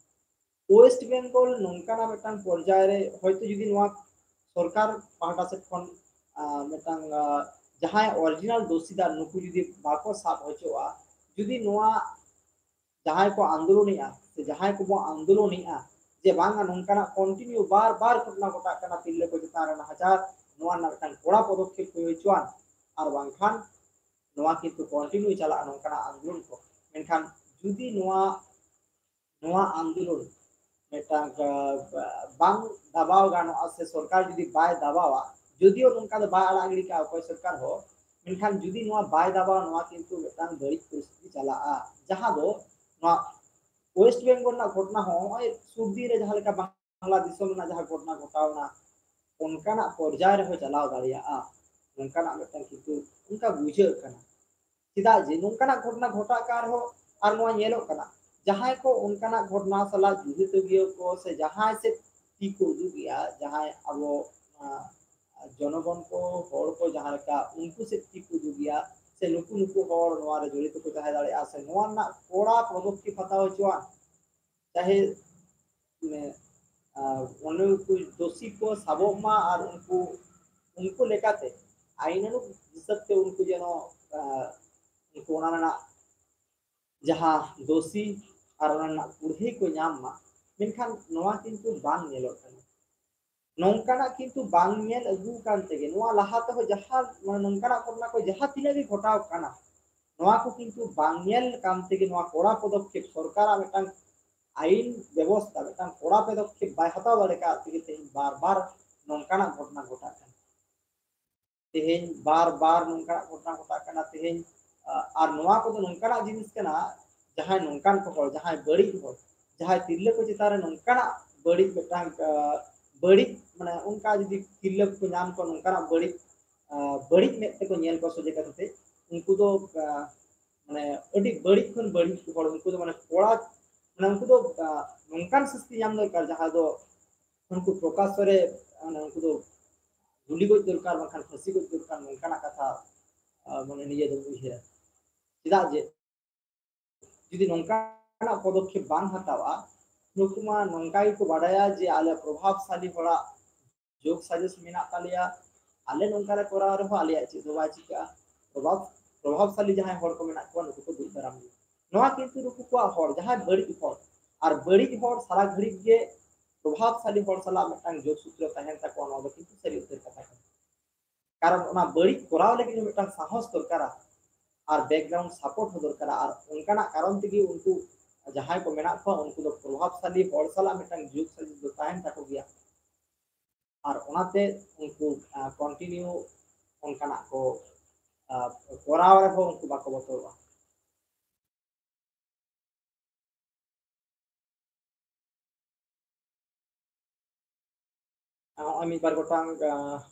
ᱳᱭᱮᱥᱴ ᱵᱮᱝᱜᱚᱞ ᱱᱚᱝᱠᱟᱱᱟᱜ ᱢᱤᱫᱴᱟᱝ ᱯᱚᱨᱡᱟᱭ ᱨᱮ ᱦᱚᱭᱛᱳ ᱡᱩᱫᱤ ᱱᱚᱣᱟ ᱥᱚᱨᱠᱟᱨ ᱯᱟᱦᱴᱟ ᱥᱮᱫ ᱠᱷᱚᱱ, ᱟᱸ, ᱢᱤᱫᱴᱟᱝ, ᱟᱸ, ᱡᱟᱦᱟᱸᱭ ᱚᱨᱤᱡᱤᱱᱟᱞ ᱫᱳᱥᱤᱫᱟᱨ ᱱᱩᱠᱩ ᱡᱩᱫᱤ ᱵᱟᱠᱚ ᱥᱟᱵ ᱦᱚᱪᱚᱜᱼᱟ, ᱡᱩᱫᱤ ᱱᱚᱣᱟ ᱡᱟᱦᱟᱸᱭ ᱠᱚ ᱟᱱᱫᱳᱞᱚᱱᱮᱜᱼᱟ ᱥᱮ ᱡᱟᱦᱟᱸᱭ ᱠᱚᱵᱚᱱ ᱟᱱᱫᱳᱞᱚᱱᱮᱜᱼᱟ ᱡᱮ ᱵᱟᱝᱟ ᱱᱚᱝᱠᱟᱱᱟᱜ ᱠᱚᱱᱴᱤᱱᱤᱭᱩ ᱵᱟᱨ ᱵᱟᱨ ᱜᱷᱚᱴᱚᱱᱟ ᱜᱷᱚᱴᱟᱜ ᱠᱟᱱᱟ ᱛᱤᱨᱞᱟᱹ ᱠᱚ ᱪᱮᱛᱟᱱ ᱨᱮ ᱱᱟᱦᱟᱪᱟᱨ, ᱱᱚᱣᱟ ᱨᱮᱱᱟᱜ ᱢᱤᱫᱴᱟᱝ ᱠᱚᱲᱟ ᱯᱚᱫᱚᱠᱷᱮᱯ ᱦᱩᱭ ᱦᱚᱪᱚᱣᱟᱱ, ᱟᱨ ᱵᱟᱝᱠᱷᱟᱱ ᱱᱚᱣᱟ ᱠᱤᱱᱛᱩ ᱠᱚᱱᱴᱤᱱᱤᱭᱩ ᱪᱟᱞᱟᱜᱼᱟ ᱱᱚᱝᱠᱟᱱᱟᱜ ᱟᱱᱫᱳᱞᱚᱱ ᱠᱚ᱾ ᱢᱮᱱᱠᱷᱟᱱ ᱡᱩᱫᱤ ᱱᱚᱣᱟ, ᱱᱚᱣᱟ ᱟᱱᱫᱳᱞᱚᱱ ᱢᱤᱫᱴᱟᱝ, ᱟ, ᱵᱟᱝ ᱫᱟᱵᱟᱣ ᱜᱟᱱᱚᱜᱼᱟ ᱥᱮ ᱥᱚᱨᱠᱟᱨ ᱡᱩᱫᱤ ᱵᱟᱭ ᱫᱟᱵᱟᱣᱟ, ᱡᱩᱫᱤᱭᱳ ᱱᱚᱝᱠᱟ ᱫᱚ ᱵᱟᱭ ᱟᱲᱟᱜ ᱜᱤᱰᱤ ᱠᱟᱜᱼᱟ ᱚᱠᱚᱭ ᱥᱚᱨᱠᱟᱨ ᱦᱚᱸ, ᱢᱮᱱᱠᱷᱟᱱ ᱡᱩᱫᱤ ᱱᱚᱣᱟ ᱵᱟᱭ ᱫᱟᱵᱟᱣᱟ, ᱱᱚᱣᱟ ᱠᱤᱱᱛᱩ ᱢᱤᱫᱴᱟᱝ ᱵᱟᱹᱲᱤᱡ ᱯᱚᱨᱤᱥᱛᱷᱤᱛᱤ ᱪᱟᱞᱟᱜᱼᱟ, ᱡᱟᱦᱟᱸ ᱫᱚ ᱱᱚᱣᱟ ᱳᱭᱮᱥᱴ ᱵᱮᱝᱜᱚᱞ ᱨᱮᱱᱟᱜ ᱜᱷᱚᱴᱚᱱᱟ ᱦᱚᱸ ᱱᱚᱜᱼᱚᱭ ᱥᱩᱨ ᱫᱤᱱ ᱨᱮ ᱡᱟᱦᱟᱸ ᱞᱮᱠᱟ ᱵᱟᱝᱞᱟ ᱫᱤᱥᱚᱢ ᱨᱮᱱᱟᱜ ᱡᱟᱦᱟᱸ ᱜᱷᱚᱴᱚᱱᱟ ᱜᱷᱚᱴᱟᱣ ᱮᱱᱟ, ᱚᱱᱠᱟᱱᱟᱜ ᱯᱚᱨᱡᱟᱭ ᱨᱮᱦᱚᱸ ᱪᱟᱞᱟᱣ ᱫᱟᱲᱮᱭᱟᱜᱼᱟ, ᱚᱱᱠᱟᱱᱟᱜ ᱢᱤᱫᱴᱟᱝ ᱠᱤᱱᱛᱩ ᱚᱱᱠᱟ ᱵᱩᱡᱷᱟᱹᱜ ᱠᱟᱱᱟ᱾ ᱪᱮᱫᱟᱜ ᱡᱮ ᱱᱚᱝᱠᱟᱱᱟᱜ ᱜᱷᱚᱴᱚᱱᱟ ᱜᱷᱚᱴᱟᱜ ᱠᱟᱱ ᱨᱮᱦᱚᱸ ᱟᱨ ᱱᱚᱣᱟ ᱧᱮᱞᱚᱜ ᱠᱟᱱᱟ, ᱡᱟᱦᱟᱸᱭ ᱠᱚ ᱚᱱᱠᱟᱱᱟᱜ ᱜᱷᱚᱴᱚᱱᱟ ᱥᱟᱞᱟᱜ ᱡᱚᱲᱤᱛᱚ ᱜᱮᱭᱟ ᱠᱚ ᱥᱮ ᱡᱟᱦᱟᱸᱭ ᱥᱮᱫ ᱛᱤ ᱠᱚ ᱩᱫᱩᱜ ᱮᱜᱼᱟ, ᱡᱟᱦᱟᱸᱭ ᱟᱵᱚ, ᱟᱸ, ᱡᱚᱱᱚᱜᱚᱱ ᱠᱚ, ᱦᱚᱲ ᱠᱚ ᱡᱟᱦᱟᱸ ᱞᱮᱠᱟ ᱩᱱᱠᱩ ᱥᱮᱫ ᱛᱤ ᱠᱚ ᱩᱫᱩᱜ ᱮᱜᱼᱟ ᱥᱮ ᱱᱩᱠᱩ ᱱᱩᱠᱩ ᱦᱚᱲ ᱱᱚᱣᱟ ᱨᱮ ᱡᱚᱲᱤᱛᱚ ᱠᱚ ᱛᱟᱦᱮᱸ ᱫᱟᱲᱮᱭᱟᱜᱼᱟ ᱥᱮ ᱱᱚᱣᱟ ᱨᱮᱱᱟᱜ ᱠᱚᱲᱟ ᱯᱚᱫᱚᱠᱷᱮᱯ ᱦᱟᱛᱟᱣ ᱦᱚᱪᱚᱣᱟᱱ, ᱪᱟᱦᱮ, ᱢᱟᱱᱮ, ᱟᱨ ᱚᱱᱮ ᱩᱱᱠᱩ ᱫᱳᱥᱤ ᱠᱚ ᱥᱟᱵᱚᱜ ᱢᱟ ᱟᱨ ᱩᱱᱠᱩ, ᱩᱱᱠᱩ ᱞᱮᱠᱟᱛᱮ ᱟᱭᱤᱱᱟᱱᱩᱜ ᱦᱤᱥᱟᱹᱵ ᱛᱮ ᱩᱱᱠᱩ ᱡᱮᱱᱚ, ᱟᱨ ᱩᱱᱠᱩ ᱚᱱᱟ ᱨᱮᱱᱟᱜ ᱡᱟᱦᱟᱸ ᱫᱳᱥᱤ ᱟᱨ ᱚᱱᱟ ᱨᱮᱱᱟᱜ ᱠᱩᱲᱦᱟᱹᱭ ᱠᱚ ᱧᱟᱢ ᱢᱟ, ᱢᱮᱱᱠᱷᱟᱱ ᱱᱚᱣᱟ ᱠᱤᱱᱛᱩ ᱵᱟᱝ ᱧᱮᱞᱚᱜ ᱠᱟᱱᱟ᱾ ᱱᱚᱝᱠᱟᱱᱟᱜ ᱠᱤᱱᱛᱩ ᱵᱟᱝ ᱧᱮᱞ ᱟᱹᱜᱩ ᱠᱟᱱ ᱛᱮᱜᱮ ᱱᱚᱣᱟ ᱞᱟᱦᱟ ᱛᱮᱦᱚᱸ ᱡᱟᱦᱟᱸ ᱱᱚᱝᱠᱟᱱᱟᱜ ᱜᱷᱚᱴᱚᱱᱟ ᱠᱚ ᱡᱟᱦᱟᱸ ᱛᱤᱱᱟᱹᱜ ᱜᱮ ᱜᱷᱚᱴᱟᱣ ᱠᱟᱱᱟ, ᱱᱚᱣᱟ ᱠᱚ ᱠᱤᱱᱛᱩ ᱵᱟᱝ ᱧᱮᱞ ᱠᱟᱱ ᱛᱮᱜᱮ ᱱᱚᱣᱟ ᱠᱚᱲᱟ ᱯᱚᱫᱚᱠᱷᱮᱯ ᱥᱚᱨᱠᱟᱨᱟᱜ ᱢᱤᱫᱴᱟᱝ ᱟᱭᱤᱱ ᱵᱮᱵᱚᱥᱛᱷᱟ, ᱢᱤᱫᱴᱟᱝ ᱠᱚᱲᱟ ᱯᱚᱫᱚᱠᱷᱮᱯ ᱵᱟᱭ ᱦᱟᱛᱟᱣ ᱫᱟᱲᱮ ᱠᱟᱣᱫ ᱛᱮᱜᱮ ᱛᱮᱦᱮᱧ ᱵᱟᱨ ᱵᱟᱨ ᱱᱚᱝᱠᱟᱱᱟᱜ ᱜᱷᱚᱴᱚᱱᱟ ᱜᱷᱚᱴᱟᱜ ᱠᱟᱱᱟ᱾ ᱛᱮᱦᱮᱧ ᱵᱟᱨ ᱵᱟᱨ ᱱᱚᱝᱠᱟᱱᱟᱜ ᱜᱷᱚᱴᱚᱱᱟ ᱜᱷᱚᱴᱟᱜ ᱠᱟᱱᱟ ᱛᱮᱦᱮᱧ᱾ ᱟᱨ ᱱᱚᱣᱟ ᱠᱚᱫᱚ ᱱᱚᱝᱠᱟᱱᱟᱜ ᱡᱤᱱᱤᱥ ᱠᱟᱱᱟ, ᱡᱟᱦᱟᱸᱭ ᱱᱚᱝᱠᱟᱱ ᱠᱚ ᱦᱚᱲ, ᱡᱟᱦᱟᱸᱭ ᱵᱟᱹᱲᱤᱡ ᱦᱚᱲ, ᱡᱟᱦᱟᱸᱭ ᱛᱤᱨᱞᱟᱹ ᱠᱚ ᱪᱮᱛᱟᱱ ᱨᱮ ᱱᱚᱝᱠᱟᱱᱟᱜ ᱵᱟᱹᱲᱤᱡ ᱢᱤᱫᱴᱟᱝ ᱵᱟᱹᱲᱤᱡ, ᱢᱟᱱᱮ ᱚᱱᱠᱟ ᱡᱩᱫᱤ ᱛᱤᱨᱞᱟᱹ ᱠᱚ ᱧᱟᱢ ᱠᱚᱣᱟ ᱱᱚᱝᱠᱟᱱᱟᱜ ᱵᱟᱹᱲᱤᱡ ᱵᱟᱹᱲᱤᱡ ᱢᱮᱫ ᱛᱮᱠᱚ ᱧᱮᱞ ᱠᱚᱣᱟ ᱥᱚᱡᱷᱮ ᱠᱟᱛᱮ, ᱩᱱᱠᱩ ᱫᱚ ᱢᱟᱱᱮ ᱟᱹᱰᱤ ᱵᱟᱹᱲᱤᱡ ᱠᱷᱚᱱ ᱵᱟᱹᱲᱤᱡ ᱦᱚᱲ, ᱩᱱᱠᱩ ᱫᱚ ᱢᱟᱱᱮ ᱠᱚᱲᱟ, ᱢᱟᱱᱮ ᱩᱱᱠᱩ ᱫᱚ ᱱᱚᱝᱠᱟᱱ ᱥᱟᱹᱥᱛᱤ ᱧᱟᱢ ᱫᱚᱨᱠᱟᱨ ᱡᱟᱦᱟᱸ ᱫᱚ ᱩᱱᱠᱩ ᱯᱨᱚᱠᱟᱥᱚ ᱨᱮ ᱢᱟᱱᱮ ᱩᱱᱠᱩ ᱫᱚ ᱜᱩᱞᱤ ᱜᱚᱡ ᱫᱚᱨᱠᱟᱨ, ᱵᱟᱝᱠᱷᱟᱱ ᱯᱷᱟᱹᱥᱤ ᱜᱚᱡ ᱫᱚᱨᱠᱟᱨ, ᱱᱚᱝᱠᱟᱱᱟᱜ ᱠᱟᱛᱷᱟ ᱢᱟᱱᱮ ᱱᱤᱭᱟᱹ ᱫᱚ ᱩᱭᱦᱟᱹᱨᱟ᱾ ᱪᱮᱫᱟᱜ ᱡᱮ ᱡᱩᱫᱤ ᱱᱚᱝᱠᱟᱱᱟᱜ ᱯᱚᱫᱚᱠᱷᱮᱯ ᱵᱟᱝ ᱦᱟᱛᱟᱣᱟ, ᱱᱩᱠᱩ ᱢᱟ ᱱᱚᱝᱠᱟ ᱜᱮᱠᱚ ᱵᱟᱰᱟᱭᱟ ᱡᱮ ᱟᱞᱮ ᱯᱨᱚᱵᱷᱟᱵᱽᱥᱟᱞᱤ ᱦᱚᱲᱟᱜ ᱡᱳᱜᱽ ᱥᱟᱡᱮᱥ ᱢᱮᱱᱟᱜ ᱛᱟᱞᱮᱭᱟ, ᱟᱞᱮ ᱱᱚᱝᱠᱟ ᱞᱮ ᱠᱚᱨᱟᱣ ᱨᱮᱦᱚᱸ ᱟᱞᱮᱭᱟᱜ ᱪᱮᱫ ᱦᱚᱸ ᱵᱟᱭ ᱪᱤᱠᱟᱹᱜᱼᱟ᱾ ᱯᱨᱚᱵᱷᱟᱵᱽ ᱯᱨᱚᱵᱷᱟᱵᱽᱥᱟᱞᱤ ᱡᱟᱦᱟᱸᱭ ᱦᱚᱲ ᱠᱚ ᱢᱮᱱᱟᱜ ᱠᱚᱣᱟ, ᱱᱩᱠᱩ ᱠᱚ ᱫᱩᱜ ᱫᱟᱨᱟᱢ ᱜᱮᱭᱟ᱾ ᱱᱚᱣᱟ ᱠᱤᱱᱛᱩ ᱱᱩᱠᱩ ᱠᱚᱣᱟᱜ ᱦᱚᱲ, ᱡᱟᱦᱟᱸᱭ ᱵᱟᱹᱲᱤᱡ ᱦᱚᱲ, ᱟᱨ ᱵᱟᱹᱲᱤᱡ ᱦᱚᱲ ᱥᱟᱨᱟ ᱜᱷᱟᱹᱲᱤᱡ ᱜᱮ ᱯᱨᱚᱵᱷᱟᱵᱽᱥᱟᱞᱤ ᱦᱚᱲ ᱥᱟᱞᱟᱜ ᱢᱤᱫᱴᱟᱝ ᱡᱳᱜᱽ ᱥᱩᱛᱨᱚ ᱛᱟᱦᱮᱱ ᱛᱟᱠᱚᱣᱟ, ᱱᱚᱣᱟ ᱫᱚ ᱠᱤᱱᱛᱩ ᱥᱟᱹᱨᱤ ᱩᱛᱟᱹᱨ ᱠᱟᱛᱷᱟ ᱠᱟᱱᱟ᱾ ᱠᱟᱨᱚᱱ ᱚᱱᱟ ᱵᱟᱹᱲᱤᱡ ᱠᱚᱨᱟᱣ ᱞᱟᱹᱜᱤᱫ ᱦᱚᱸ ᱢᱤᱫᱴᱟᱝ ᱥᱟᱦᱚᱥ ᱫᱚᱨᱠᱟᱨᱟ, ᱟᱨ ᱵᱮᱠᱜᱨᱟᱣᱩᱱᱰ ᱥᱟᱯᱳᱨᱴ ᱦᱚᱸ ᱫᱚᱨᱠᱟᱨᱟ᱾ ᱟᱨ ᱚᱱᱠᱟᱱᱟᱜ ᱠᱟᱨᱚᱱ ᱛᱮᱜᱮ ᱩᱱᱠᱩ ᱡᱟᱦᱟᱸᱭ ᱠᱚ ᱢᱮᱱᱟᱜ ᱠᱚᱣᱟ, ᱩᱱᱠᱩ ᱫᱚ ᱯᱨᱚᱵᱷᱟᱵᱽᱥᱟᱞᱤ ᱦᱚᱲ ᱥᱟᱞᱟᱜ ᱢᱤᱫᱴᱟᱝ ᱡᱳᱜᱽ ᱥᱟᱡᱳᱜᱽ ᱫᱚ ᱛᱟᱦᱮᱱ ᱛᱟᱠᱚ ᱜᱮᱭᱟ᱾ ᱟᱨ ᱚᱱᱟᱛᱮ ᱩᱱᱠᱩ ᱠᱚᱱᱴᱤᱱᱤᱭᱩ ᱚᱱᱠᱟᱱᱟᱜ ᱠᱚ ᱠᱚᱨᱟᱣ ᱨᱮᱦᱚᱸ ᱩᱱᱠᱩ ᱵᱟᱠᱚ ᱵᱚᱛᱚᱨᱚᱜᱼᱟ᱾ ᱱᱚᱜᱼᱚᱭ ᱢᱤᱫ ᱵᱟᱨ ᱜᱚᱴᱟᱝ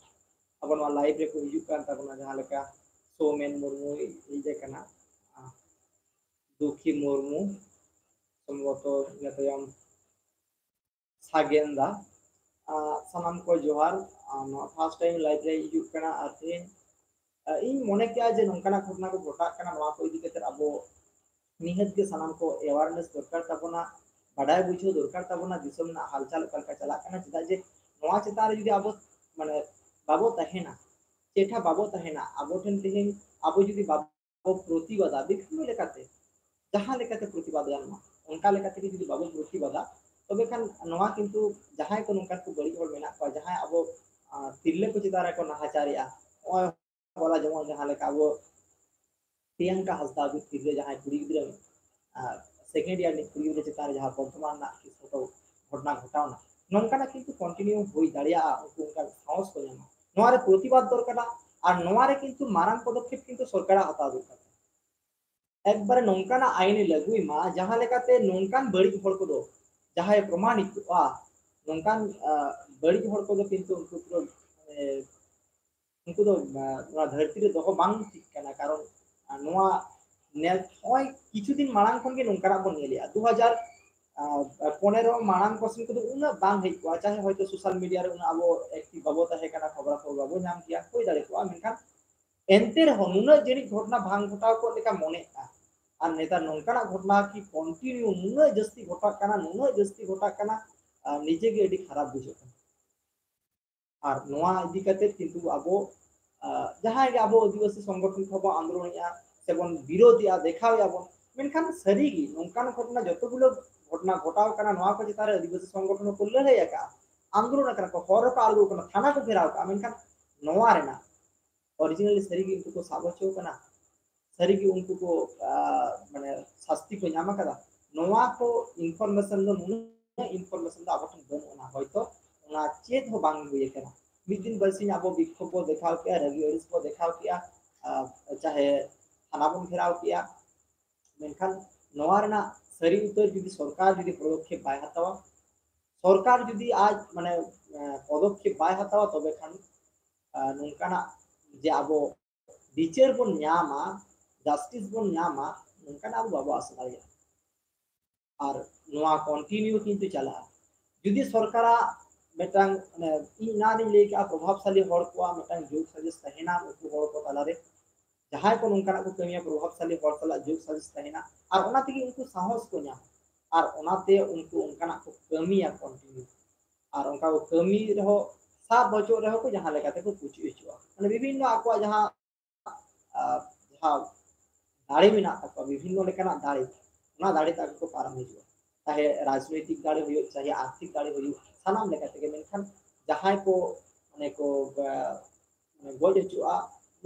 ᱟᱵᱚ ᱱᱚᱣᱟ ᱞᱟᱭᱤᱵᱷ ᱨᱮᱠᱚ ᱦᱤᱡᱩᱜ ᱠᱟᱱ ᱛᱟᱵᱚᱱᱟ, ᱡᱟᱦᱟᱸ ᱞᱮᱠᱟ ᱥᱳᱢᱮᱱ ᱢᱩᱨᱢᱩᱭ ᱦᱮᱡ ᱟᱠᱟᱱᱟ, ᱫᱩᱠᱷᱤ ᱢᱩᱨᱢᱩ ᱥᱚᱢᱵᱷᱚᱵᱚᱛᱚ, ᱤᱱᱟᱹ ᱛᱟᱭᱚᱢ ᱥᱟᱜᱮᱱ ᱫᱟ᱾ ᱥᱟᱱᱟᱢ ᱠᱚ ᱡᱚᱦᱟᱨ᱾ ᱱᱚᱣᱟ ᱯᱷᱟᱥᱴ ᱴᱟᱭᱤᱢ ᱞᱟᱭᱤᱵᱷ ᱨᱮ ᱦᱤᱡᱩᱜ ᱠᱟᱱᱟ, ᱟᱨ ᱛᱮᱦᱮᱧ ᱤᱧ ᱢᱚᱱᱮ ᱠᱮᱜᱼᱟ ᱡᱮ ᱱᱚᱝᱠᱟᱱᱟᱜ ᱜᱷᱚᱴᱚᱱᱟ ᱠᱚ ᱜᱷᱚᱴᱟᱜ ᱠᱟᱱᱟ, ᱱᱚᱣᱟ ᱠᱚ ᱤᱫᱤ ᱠᱟᱛᱮ ᱟᱵᱚ ᱱᱤᱦᱟᱹᱛ ᱜᱮ ᱥᱟᱱᱟᱢ ᱠᱚ ᱮᱣᱟᱨᱱᱮᱥ ᱫᱚᱨᱠᱟᱨ ᱛᱟᱵᱚᱱᱟ, ᱵᱟᱰᱟᱭ ᱵᱩᱡᱷᱟᱹᱣ ᱫᱚᱨᱠᱟᱨ ᱛᱟᱵᱚᱱᱟ ᱫᱤᱥᱚᱢ ᱨᱮᱱᱟᱜ ᱦᱟᱞᱪᱟᱞ ᱚᱠᱟ ᱞᱮᱠᱟ ᱪᱟᱞᱟᱜ ᱠᱟᱱᱟ᱾ ᱪᱮᱫᱟᱜ ᱡᱮ ᱱᱚᱣᱟ ᱪᱮᱛᱟᱱ ᱨᱮ ᱡᱩᱫᱤ ᱟᱵᱚ ᱢᱟᱱᱮ ᱵᱟᱵᱚ ᱛᱟᱦᱮᱱᱟ, ᱪᱮᱴᱷᱟ ᱵᱟᱵᱚ ᱛᱟᱦᱮᱱᱟ, ᱟᱵᱚ ᱴᱷᱮᱱ ᱛᱮᱦᱮᱧ ᱟᱵᱚ ᱡᱩᱫᱤ ᱵᱟᱵᱚ ᱯᱨᱚᱛᱤᱵᱟᱫᱟ ᱵᱤᱵᱷᱤᱱᱱᱚ ᱞᱮᱠᱟᱛᱮ, ᱡᱟᱦᱟᱸ ᱞᱮᱠᱟᱛᱮ ᱯᱨᱚᱛᱤᱵᱟᱫ ᱜᱟᱱᱚᱜᱼᱟ, ᱚᱱᱠᱟ ᱞᱮᱠᱟ ᱛᱮᱜᱮ ᱡᱩᱫᱤ ᱵᱟᱵᱚ ᱯᱨᱚᱛᱤᱵᱟᱫᱟ, ᱛᱚᱵᱮ ᱠᱷᱟᱱ ᱱᱚᱣᱟ ᱠᱤᱱᱛᱩ ᱡᱟᱦᱟᱸᱭ ᱠᱚ ᱱᱚᱝᱠᱟᱱ ᱠᱚ ᱵᱟᱹᱲᱤᱡ ᱦᱚᱲ ᱢᱮᱱᱟᱜ ᱠᱚᱣᱟ, ᱡᱟᱦᱟᱸᱭ ᱟᱵᱚ, ᱟᱸ, ᱛᱤᱨᱞᱟᱹ ᱠᱚ ᱪᱮᱛᱟᱱ ᱨᱮᱠᱚ ᱱᱟᱦᱟᱪᱟᱨᱮᱜᱼᱟ, ᱱᱚᱜᱼᱚᱭ ᱦᱚᱞᱟ ᱡᱮᱢᱚᱱ ᱡᱟᱦᱟᱸ ᱞᱮᱠᱟ ᱟᱵᱚ ᱯᱨᱤᱭᱟᱝᱠᱟ ᱦᱟᱸᱥᱫᱟ ᱟᱵᱚ ᱛᱤᱨᱞᱟᱹ ᱡᱟᱦᱟᱸᱭ ᱠᱩᱲᱤ ᱜᱤᱫᱽᱨᱟᱹ, ᱟᱸ, second year ᱨᱤᱱᱤᱡ ᱠᱩᱲᱤ ᱜᱤᱫᱽᱨᱟᱹ ᱪᱮᱛᱟᱱ ᱨᱮ ᱡᱟᱦᱟᱸ ᱵᱚᱨᱛᱚᱢᱟᱱ ᱨᱮᱱᱟᱜ ᱠᱤᱪᱷᱩ ᱜᱷᱚᱴᱚ-, ᱜᱷᱚᱴᱚᱱᱟ ᱜᱷᱚᱴᱟᱣᱱᱟ, ᱱᱚᱝᱠᱟᱱᱟᱜ ᱠᱤᱱᱛᱩ continue ᱦᱩᱭ ᱫᱟᱲᱮᱭᱟᱜᱼᱟ, ᱩᱱᱠᱩ ᱚᱱᱠᱟ ᱥᱟᱦᱚᱥ ᱠᱚ ᱧᱟᱢᱟ᱾ ᱱᱚᱣᱟ ᱨᱮ ᱯᱨᱚᱛᱤᱵᱟᱫ ᱫᱚᱨᱠᱟᱨᱟ, ᱟᱨ ᱱᱚᱣᱟ ᱨᱮ ᱠᱤᱱᱛᱩ ᱢᱟᱨᱟᱝ ᱯᱚᱫᱚᱠᱷᱮᱯ ᱠᱤᱱᱛᱩ ᱥᱚᱨᱠᱟᱨᱟᱜ ᱦᱟᱛᱟᱣ ᱫᱚᱨᱠᱟᱨ᱾ ᱮᱠᱵᱟᱨᱮ ᱱᱚᱝᱠᱟᱱᱟᱜ ᱟᱭᱤᱱ ᱮ ᱞᱟᱹᱜᱩᱭ ᱢᱟ, ᱡᱟᱦᱟᱸ ᱞᱮᱠᱟᱛᱮ ᱱᱚᱝᱠᱟᱱ ᱵᱟᱹᱲᱤᱡ ᱦᱚᱲ ᱠᱚᱫᱚ, ᱡᱟᱦᱟᱸᱭ ᱯᱨᱚᱢᱟᱱᱤᱛᱚᱜᱼᱟ, ᱱᱚᱝᱠᱟᱱ, ᱟᱸ, ᱵᱟᱹᱲᱤᱡ ᱦᱚᱲ ᱠᱚᱫᱚ ᱠᱤᱱᱛᱩ ᱩᱱᱠᱩ ᱯᱩᱨᱟᱹ, ᱮ, ᱩᱱᱠᱩ ᱫᱚ, ᱟᱸ, ᱱᱚᱣᱟ ᱫᱷᱟᱹᱨᱛᱤ ᱨᱮ ᱫᱚᱦᱚ ᱵᱟᱝ ᱩᱪᱤᱛ ᱠᱟᱱᱟ᱾ ᱠᱟᱨᱚᱱ, ᱟᱸ, ᱱᱚᱣᱟ ᱱᱮ-, ᱱᱚᱜᱼᱚᱭ ᱠᱤᱪᱷᱩ ᱫᱤᱱ ᱢᱟᱲᱟᱝ ᱠᱷᱚᱱ ᱜᱮ ᱱᱚᱝᱠᱟᱱᱟᱜ ᱵᱚᱱ ᱧᱮᱞᱮᱜᱼᱟ᱾ ᱫᱩ ᱦᱟᱡᱟᱨ ᱯᱚᱱᱮᱨᱚ ᱢᱟᱲᱟᱝ ᱠᱚ ᱥᱮᱱ ᱠᱚᱫᱚ ᱩᱱᱟᱹᱜ ᱵᱟᱝ ᱦᱮᱡ ᱠᱚᱜᱼᱟ, ᱪᱟᱦᱮ ᱦᱚᱭᱛᱳ social media ᱨᱮ ᱩᱱᱟᱹᱜ ᱟᱵᱚ active ᱵᱟᱵᱚ ᱛᱟᱦᱮᱸ ᱠᱟᱱᱟ, ᱠᱷᱚᱵᱚᱨᱟ ᱠᱷᱚᱵᱚᱨ ᱵᱟᱵᱚ ᱧᱟᱢ ᱠᱮᱭᱟ, ᱦᱩᱭ ᱫᱟᱲᱮ ᱠᱚᱜᱼᱟ᱾ ᱢᱮᱱᱠᱷᱟᱱ ᱮᱱᱛᱮ ᱨᱮᱦᱚᱸ ᱱᱩᱱᱟᱹᱜ ᱡᱟᱹᱱᱤᱡ ᱜᱷᱚᱴᱚᱱᱟ ᱵᱟᱝ ᱜᱷᱚᱴᱟᱣ ᱠᱚᱜ ᱞᱮᱠᱟ ᱢᱚᱱᱮᱜᱼᱟ᱾ ᱟᱨ ᱱᱮᱛᱟᱨ ᱱᱚᱝᱠᱟᱱᱟᱜ ᱜᱷᱚᱴᱚᱱᱟ ᱠᱤ continue ᱱᱩᱱᱟᱹᱜ ᱡᱟᱹᱥᱛᱤ ᱜᱷᱚᱴᱟᱜ ᱠᱟᱱᱟ, ᱱᱩᱱᱟᱹᱜ ᱡᱟᱹᱥᱛᱤ ᱜᱷᱚᱴᱟᱜ ᱠᱟᱱᱟ, ᱟᱨ ᱱᱤᱡᱮ ᱜᱮ ᱟᱹᱰᱤ ᱠᱷᱟᱨᱟᱯ ᱵᱩᱡᱷᱟᱹᱜ ᱠᱟᱱᱟ᱾ ᱟᱨ ᱱᱚᱣᱟ ᱤᱫᱤ ᱠᱟᱛᱮ ᱠᱤᱱᱛᱩ ᱟᱵᱚ, ᱟᱸ, ᱡᱟᱦᱟᱸᱭ ᱜᱮ ᱟᱵᱚ ᱟᱹᱫᱤᱵᱟᱹᱥᱤ ᱥᱚᱝᱜᱚᱴᱷᱚᱱ ᱠᱚᱦᱚᱸ ᱵᱚᱱ ᱟᱱᱫᱳᱞᱚᱱᱮᱜᱼᱟ ᱥᱮᱵᱚᱱ ᱵᱤᱨᱳᱫᱷᱮᱜᱼᱟ, ᱫᱮᱠᱷᱟᱣᱮᱜᱼᱟ ᱵᱚᱱ, ᱢᱮᱱᱠᱷᱟᱱ ᱥᱟᱹᱨᱤᱜᱮ ᱱᱚᱝᱠᱟᱱ ᱜᱷᱚᱴᱚᱱᱟ ᱡᱚᱛᱚ ᱜᱩᱞᱳ ᱜᱷᱚᱴᱚᱱᱟ ᱜᱷᱚᱴᱟᱣ ᱠᱟᱱᱟ, ᱱᱚᱣᱟ ᱠᱚ ᱪᱮᱛᱟᱱ ᱨᱮ ᱟᱹᱫᱤᱵᱟᱹᱥᱤ ᱥᱚᱝᱜᱚᱴᱷᱚᱱ ᱦᱚᱸᱠᱚ ᱞᱟᱹᱲᱦᱟᱹᱭ ᱟᱠᱟᱫᱼᱟ, ᱟᱱᱫᱳᱞᱚᱱ ᱟᱠᱟᱱᱟ ᱠᱚ, ᱦᱚᱨ ᱨᱮᱠᱚ ᱟᱬᱜᱚ ᱟᱠᱟᱱᱟ, ᱛᱷᱟᱱᱟ ᱠᱚ ᱜᱷᱮᱨᱟᱣ ᱟᱠᱟᱫᱼᱟ, ᱢᱮᱱᱠᱷᱟᱱ ᱱᱚᱣᱟ ᱨᱮᱱᱟᱜ originally ᱥᱟᱹᱨᱤᱜᱮ ᱩᱱᱠᱩ ᱠᱚ ᱥᱟᱵ ᱦᱚᱪᱚ ᱟᱠᱟᱱᱟ, ᱥᱟᱹᱨᱤᱜᱮ ᱩᱱᱠᱩ ᱠᱚ, ᱟᱸ, ᱢᱟᱱᱮ ᱥᱟᱥᱛᱤ ᱠᱚ ᱧᱟᱢ ᱟᱠᱟᱫᱟ? ᱱᱚᱣᱟ ᱠᱚ information ᱫᱚ ᱱᱩᱱᱟᱹᱜ ᱤᱱᱯᱷᱚᱨᱢᱮᱥᱚᱱ ᱫᱚ ᱟᱵᱚ ᱴᱷᱮᱱ ᱵᱟᱹᱱᱩᱜ ᱟᱱᱟ, ᱦᱚᱭᱛᱚ ᱚᱱᱟ ᱪᱮᱫ ᱦᱚᱸ ᱵᱟᱝ ᱦᱩᱭ ᱟᱠᱟᱱᱟ᱾ ᱢᱤᱫ ᱫᱤᱱ ᱵᱟᱨᱥᱤᱧ ᱟᱵᱚ ᱵᱤᱠᱠᱷᱳᱵ ᱵᱚ ᱫᱮᱠᱷᱟᱣ ᱠᱮᱜᱼᱟ, ᱨᱟᱹᱜᱤ ᱟᱹᱲᱤᱥ ᱵᱚ ᱫᱮᱠᱷᱟᱣ ᱠᱮᱜᱼᱟ, ᱟᱨ ᱪᱟᱦᱮ ᱛᱷᱟᱱᱟ ᱵᱚᱱ ᱜᱷᱮᱨᱟᱣ ᱠᱮᱜᱼᱟ, ᱢᱮᱱᱠᱷᱟᱱ ᱱᱚᱣᱟ ᱨᱮᱱᱟᱜ ᱥᱟᱹᱨᱤ ᱩᱛᱟᱹᱨ ᱡᱩᱫᱤ ᱥᱚᱨᱠᱟᱨ ᱡᱩᱫᱤ ᱯᱚᱫᱚᱠᱷᱮᱯ ᱵᱟᱭ ᱦᱟᱛᱟᱣᱟ, ᱥᱚᱨᱠᱟᱨ ᱡᱩᱫᱤ ᱟᱡ ᱢᱟᱱᱮ, ᱮ, ᱯᱚᱫᱚᱠᱷᱮᱯ ᱵᱟᱭ ᱦᱟᱛᱟᱣᱟ, ᱛᱚᱵᱮ ᱠᱷᱟᱱ, ᱮ, ᱱᱚᱝᱠᱟᱱᱟᱜ ᱡᱮ ᱟᱵᱚ ᱵᱤᱪᱟᱹᱨ ᱵᱚᱱ ᱧᱟᱢᱟ, ᱡᱟᱥᱴᱤᱥ ᱵᱚᱱ ᱧᱟᱢᱟ, ᱱᱚᱝᱠᱟᱱᱟᱜ ᱟᱵᱚ ᱵᱟᱵᱚ ᱟᱥᱟ ᱫᱟᱲᱮᱭᱟᱜᱼᱟ᱾ ᱟᱨ ᱱᱚᱣᱟ ᱠᱚᱱᱴᱤᱱᱤᱭᱩ ᱠᱤᱱᱛᱩ ᱪᱟᱞᱟᱜᱼᱟ᱾ ᱡᱩᱫᱤ ᱥᱚᱨᱠᱟᱨᱟᱜ ᱢᱤᱫᱴᱟᱝ, ᱢᱟᱱᱮ, ᱤᱧ ᱚᱱᱟᱨᱤᱧ ᱞᱟᱹᱭ ᱠᱟᱜᱼᱟ, ᱯᱨᱚᱵᱷᱟᱵᱽᱥᱟᱞᱤ ᱦᱚᱲ ᱠᱚᱣᱟᱜ ᱢᱤᱫᱴᱟᱝ ᱡᱳᱜᱽ ᱥᱟᱡᱮᱥ ᱛᱟᱦᱮᱱᱟ ᱩᱱᱠᱩ ᱦᱚᱲ ᱠᱚ ᱛᱟᱞᱟᱨᱮ, ᱡᱟᱦᱟᱸᱭ ᱠᱚ ᱱᱚᱝᱠᱟᱱᱟᱜ ᱠᱚ ᱠᱟᱹᱢᱤᱭᱟ, ᱯᱨᱚᱵᱷᱟᱵᱽᱥᱟᱞᱤ ᱦᱚᱲ ᱥᱟᱞᱟᱜ ᱡᱳᱜᱽ ᱥᱟᱡᱮᱥ ᱛᱟᱦᱮᱱᱟ, ᱟᱨ ᱚᱱᱟ ᱛᱮᱜᱮ ᱩᱱᱠᱩ ᱥᱟᱦᱚᱥ ᱠᱚ ᱧᱟᱢᱟ, ᱟᱨ ᱚᱱᱟᱛᱮ ᱩᱱᱠᱩ ᱚᱱᱠᱟᱱᱟᱜ ᱠᱚ ᱠᱟᱹᱢᱤᱭᱟ ᱠᱚᱱᱴᱤᱱᱤᱭᱩ᱾ ᱟᱨ ᱚᱱᱠᱟ ᱠᱚ ᱠᱟᱹᱢᱤ ᱨᱮᱦᱚᱸ, ᱥᱟᱵ ᱦᱚᱪᱚᱜ ᱨᱮᱦᱚᱸ ᱠᱚ, ᱡᱟᱦᱟᱸ ᱞᱮᱠᱟ ᱛᱮᱠᱚ ᱯᱩᱪᱩᱡ ᱦᱚᱪᱚᱜᱼᱟ, ᱢᱟᱱᱮ, ᱵᱤᱵᱷᱤᱱᱱᱚ ᱟᱠᱚᱣᱟᱜ ᱡᱟᱦᱟᱸ, ᱟᱨ, ᱡᱟᱦᱟᱸ ᱫᱟᱲᱮ ᱢᱮᱱᱟᱜ ᱛᱟᱠᱚᱣᱟ, ᱵᱤᱵᱷᱤᱱᱱᱚ ᱞᱮᱠᱟᱱᱟᱜ ᱫᱟᱲᱮ, ᱚᱱᱟ ᱫᱟᱲᱮ ᱛᱮ ᱟᱠᱚ ᱠᱚ ᱯᱟᱨᱚᱢ ᱦᱤᱡᱩᱜᱼᱟ᱾ ᱪᱟᱦᱮ ᱨᱟᱡᱽᱱᱳᱭᱛᱤᱠ ᱫᱟᱲᱮ ᱦᱩᱭᱩᱜ, ᱪᱟᱦᱮ ᱟᱨᱛᱷᱤᱠ ᱫᱟᱲᱮ ᱦᱩᱭᱩᱜ, ᱥᱟᱱᱟᱢ ᱞᱮᱠᱟ ᱛᱮᱜᱮ᱾ ᱢᱮᱱᱠᱷᱟᱱ ᱡᱟᱦᱟᱸᱭ ᱠᱚ ᱚᱱᱮ ᱠᱚ ᱜᱚᱡ ᱦᱚᱪᱚᱜᱼᱟ,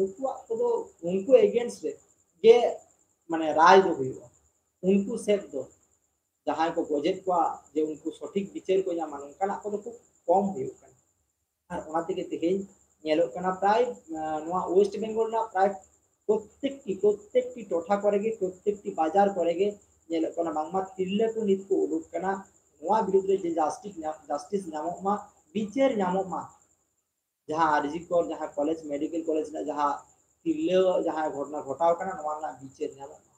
ᱩᱱᱠᱩᱣᱟᱜ ᱠᱚᱫᱚ ᱩᱱᱠᱩ against ᱨᱮ ᱜᱮ ᱢᱟᱱᱮ ᱨᱟᱭ ᱫᱚ ᱦᱩᱭᱩᱜᱼᱟ᱾ ᱩᱱᱠᱩ ᱥᱮᱫ ᱫᱚ ᱡᱟᱦᱟᱸᱭ ᱠᱚ ᱜᱚᱡᱮᱫ ᱠᱚᱣᱟ ᱡᱮ ᱩᱱᱠᱩ ᱥᱚᱴᱷᱤᱠ ᱵᱤᱪᱟᱹᱨ ᱠᱚ ᱧᱟᱢᱟ, ᱱᱚᱝᱠᱟᱱᱟᱜ ᱠᱚᱫᱚ ᱠᱷᱩᱵ ᱠᱚᱢ ᱦᱩᱭᱩᱜ ᱠᱟᱱᱟ᱾ ᱟᱨ ᱚᱱᱟ ᱛᱮᱜᱮ ᱛᱮᱦᱮᱧ ᱧᱮᱞᱚᱜ ᱠᱟᱱᱟ ᱯᱨᱟᱭ ᱱᱚᱣᱟ ᱳᱭᱮᱥᱴ ᱵᱮᱝᱜᱚᱞ ᱨᱮᱱᱟᱜ ᱯᱨᱟᱭ ᱯᱨᱚᱛᱮᱠᱴᱤ ᱯᱨᱚᱛᱮᱠᱴᱤ ᱴᱚᱴᱷᱟ ᱠᱚᱨᱮ ᱜᱮ, ᱯᱨᱚᱛᱮᱠᱴᱤ ᱵᱟᱡᱟᱨ ᱠᱚᱨᱮ ᱜᱮ ᱧᱮᱞᱚᱜ ᱠᱟᱱᱟ ᱵᱟᱝᱢᱟ ᱛᱤᱨᱞᱟᱹ ᱠᱚ ᱱᱤᱛ ᱠᱚ ᱩᱰᱩᱠ ᱠᱟᱱᱟ ᱱᱚᱣᱟ ᱵᱤᱨᱩᱫᱽ ᱨᱮ ᱡᱮ ᱡᱟᱥᱴᱤᱥ ᱡᱟᱥᱴᱤᱥ ᱧᱟᱢᱚᱜ ᱢᱟ, ᱵᱤᱪᱟᱹᱨ ᱧᱟᱢᱚᱜ ᱢᱟ᱾ ᱡᱟᱦᱟᱸ ᱟᱨ ᱡᱤ ᱠᱚᱨ ᱡᱟᱦᱟᱸ ᱠᱚᱞᱮᱡᱽ, ᱢᱮᱰᱤᱠᱮᱞ ᱠᱚᱞᱮᱡᱽ ᱨᱮᱱᱟᱜ ᱡᱟᱦᱟᱸ ᱛᱤᱨᱞᱟᱹ ᱡᱟᱦᱟᱸ ᱜᱷᱚᱴᱚᱱᱟ ᱜᱷᱚᱴᱟᱣ ᱠᱟᱱᱟ, ᱱᱚᱣᱟ ᱨᱮᱱᱟᱜ ᱵᱤᱪᱟᱹᱨ ᱧᱟᱢᱚᱜ ᱢᱟ᱾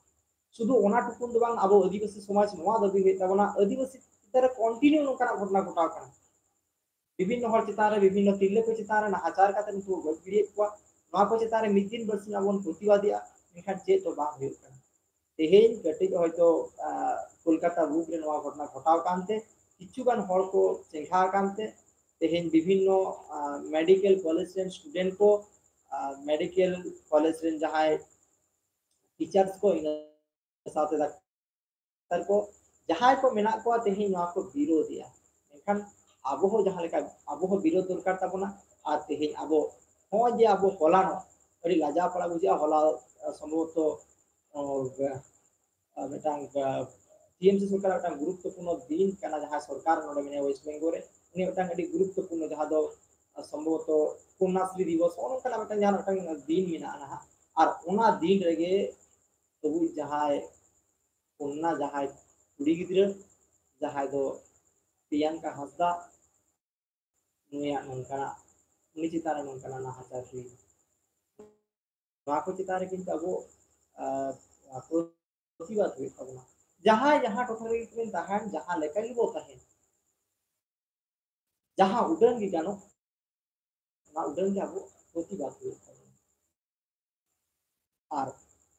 ᱥᱩᱫᱷᱩ ᱚᱱᱟ ᱴᱩᱠᱩᱱ ᱫᱚ ᱵᱟᱝ, ᱟᱵᱚ ᱟᱹᱫᱤᱵᱟᱹᱥᱤ ᱥᱚᱢᱟᱡᱽ ᱱᱚᱣᱟ ᱫᱟᱹᱵᱤ ᱦᱩᱭᱩᱜ ᱛᱟᱵᱚᱱᱟ, ᱟᱹᱫᱤᱵᱟᱹᱥᱤ ᱪᱮᱛᱟᱱ ᱨᱮ continue ᱱᱚᱝᱠᱟᱱᱟᱜ ᱜᱷᱚᱴᱚᱱᱟ ᱜᱷᱚᱴᱟᱣ ᱠᱟᱱᱟ᱾ ᱵᱤᱵᱷᱤᱱᱱᱚ ᱦᱚᱲ ᱪᱮᱛᱟᱱ ᱨᱮ, ᱵᱤᱵᱷᱤᱱᱱᱚ ᱛᱤᱨᱞᱟᱹ ᱠᱚ ᱪᱮᱛᱟᱱ ᱨᱮ ᱱᱟᱦᱟᱪᱟᱨ ᱠᱟᱛᱮ ᱱᱩᱠᱩ ᱠᱚ ᱜᱚᱡ ᱜᱤᱰᱤᱭᱮᱫ ᱠᱚᱣᱟ᱾ ᱱᱚᱣᱟ ᱠᱚ ᱪᱮᱛᱟᱱ ᱨᱮ ᱢᱤᱫ ᱫᱤᱱ ᱵᱟᱨᱥᱤᱧ ᱟᱵᱚ ᱵᱚᱱ ᱯᱨᱚᱛᱤᱵᱟᱫᱮᱜᱼᱟ, ᱢᱮᱱᱠᱷᱟᱱ ᱪᱮᱫ ᱫᱚ ᱵᱟᱝ ᱦᱩᱭᱩᱜ ᱠᱟᱱᱟ᱾ ᱛᱮᱦᱮᱧ ᱠᱟᱹᱴᱤᱡ ᱦᱚᱭᱛᱳ ᱠᱳᱞᱠᱟᱛᱟ ᱵᱩᱠ ᱨᱮ ᱱᱚᱣᱟ ᱜᱷᱚᱴᱚᱱᱟ ᱜᱷᱚᱴᱟᱣ ᱠᱟᱱᱛᱮ ᱠᱤᱪᱷᱩ ᱜᱟᱱ ᱦᱚᱲ ᱠᱚ ᱪᱮᱸᱜᱷᱟ ᱟᱠᱟᱱᱛᱮ ᱛᱮᱦᱮᱧ ᱵᱤᱵᱷᱤᱱᱱᱚ ᱢᱮᱰᱤᱠᱮᱞ ᱠᱚᱞᱮᱡᱽ ᱨᱮᱱ ᱥᱴᱩᱰᱮᱱᱴ ᱠᱚ, ᱢᱮᱰᱤᱠᱮᱞ ᱠᱚᱞᱮᱡᱽ ᱨᱮᱱ ᱡᱟᱦᱟᱸᱭ ᱴᱤᱪᱟᱨᱥ ᱠᱚ, ᱤᱱᱟᱹ ᱥᱟᱶᱛᱮ ᱰᱟᱠᱛᱟᱨ ᱠᱚ, ᱡᱟᱦᱟᱸᱭ ᱠᱚ ᱢᱮᱱᱟᱜ ᱠᱚᱣᱟ ᱛᱮᱦᱮᱧ ᱱᱚᱣᱟ ᱠᱚ ᱵᱤᱨᱳᱫᱷᱮᱜᱼᱟ᱾ ᱢᱮᱱᱠᱷᱟᱱ ᱟᱵᱚ ᱦᱚᱸ ᱡᱟᱦᱟᱸ ᱞᱮᱠᱟ ᱟᱵᱚ ᱦᱚᱸ ᱵᱤᱨᱳᱫᱷ ᱫᱚᱨᱠᱟᱨ ᱛᱟᱵᱚᱱᱟ᱾ ᱟᱨ ᱛᱮᱦᱮᱧ ᱟᱵᱚ ᱱᱚᱜᱼᱚᱭ ᱡᱮ ᱟᱵᱚ ᱦᱚᱞᱟᱱᱚᱜ ᱟᱹᱰᱤ ᱞᱟᱡᱟᱣ ᱯᱟᱲᱟ ᱵᱩᱡᱷᱟᱹᱜᱼᱟ, ᱦᱚᱞᱟ ᱥᱚᱢᱵᱷᱚᱵᱚᱛᱚ ᱢᱤᱫᱴᱟᱝ ᱴᱤ ᱮᱢ ᱥᱤ ᱥᱚᱨᱠᱟᱨᱟᱜ ᱢᱤᱫᱴᱟᱝ ᱜᱩᱨᱩᱛᱛᱚᱯᱩᱨᱱᱚ ᱫᱤᱱ ᱠᱟᱱᱟ, ᱡᱟᱦᱟᱸ ᱥᱚᱨᱠᱟᱨ ᱱᱚᱰᱮ ᱢᱮᱱᱟᱭᱟ ᱳᱭᱮᱥᱴ ᱵᱮᱝᱜᱚᱞ ᱨᱮ, ᱩᱱᱤ ᱢᱤᱫᱴᱟᱝ ᱟᱹᱰᱤ ᱜᱩᱨᱩᱛᱛᱚᱯᱩᱨᱱᱚ, ᱡᱟᱦᱟᱸ ᱫᱚ ᱥᱚᱢᱵᱷᱚᱵᱚᱛᱚ ᱠᱚᱱᱱᱟᱥᱨᱤ ᱫᱤᱵᱚᱥ, ᱱᱚᱜᱼᱚ ᱱᱚᱝᱠᱟᱱᱟᱜ ᱢᱤᱫᱴᱟᱝ ᱡᱟᱦᱟᱸ ᱢᱤᱫᱴᱟᱝ ᱫᱤᱱ ᱢᱮᱱᱟᱜᱼᱟ ᱱᱟᱦᱟᱜ᱾ ᱟᱨ ᱚᱱᱟ ᱫᱤᱱ ᱨᱮᱜᱮ ᱟᱵᱚᱭᱤᱡ ᱡᱟᱦᱟᱸᱭ ᱠᱚᱱᱱᱟ, ᱡᱟᱦᱟᱸᱭ ᱠᱩᱲᱤ ᱜᱤᱫᱽᱨᱟᱹ, ᱡᱟᱦᱟᱸᱭ ᱫᱚ ᱯᱨᱤᱭᱟᱝᱠᱟ ᱦᱟᱸᱥᱫᱟ, ᱱᱩᱭᱟᱜ ᱱᱚᱝᱠᱟᱱᱟᱜ, ᱩᱱᱤ ᱪᱮᱛᱟᱱ ᱨᱮ ᱱᱚᱝᱠᱟᱱᱟᱜ ᱱᱟᱦᱟᱪᱟᱨ ᱦᱩᱭ᱾ ᱱᱚᱣᱟ ᱠᱚ ᱪᱮᱛᱟᱱ ᱨᱮ ᱠᱤᱱᱛᱩ ᱟᱵᱚ ᱯᱨᱚᱛᱤᱵᱟᱫ ᱦᱩᱭᱩᱜ ᱛᱟᱵᱚᱱᱟ᱾ ᱡᱟᱦᱟᱸᱭ ᱡᱟᱦᱟᱸ ᱴᱚᱴᱷᱟ ᱨᱮᱜᱮ ᱵᱚᱱ ᱛᱟᱦᱮᱱ, ᱡᱟᱦᱟᱸ ᱞᱮᱠᱟ ᱜᱮᱵᱚ ᱛᱟᱦᱮᱱ, ᱡᱟᱦᱟᱸ ᱩᱰᱟᱹᱝ ᱜᱮ ᱜᱟᱱᱚᱜ, ᱚᱱᱟ ᱩᱰᱟᱹᱝ ᱜᱮ ᱟᱵᱚ ᱯᱨᱚᱛᱤᱵᱟᱫ ᱦᱩᱭᱩᱜ ᱛᱟᱵᱚᱱᱟ᱾ ᱟᱨ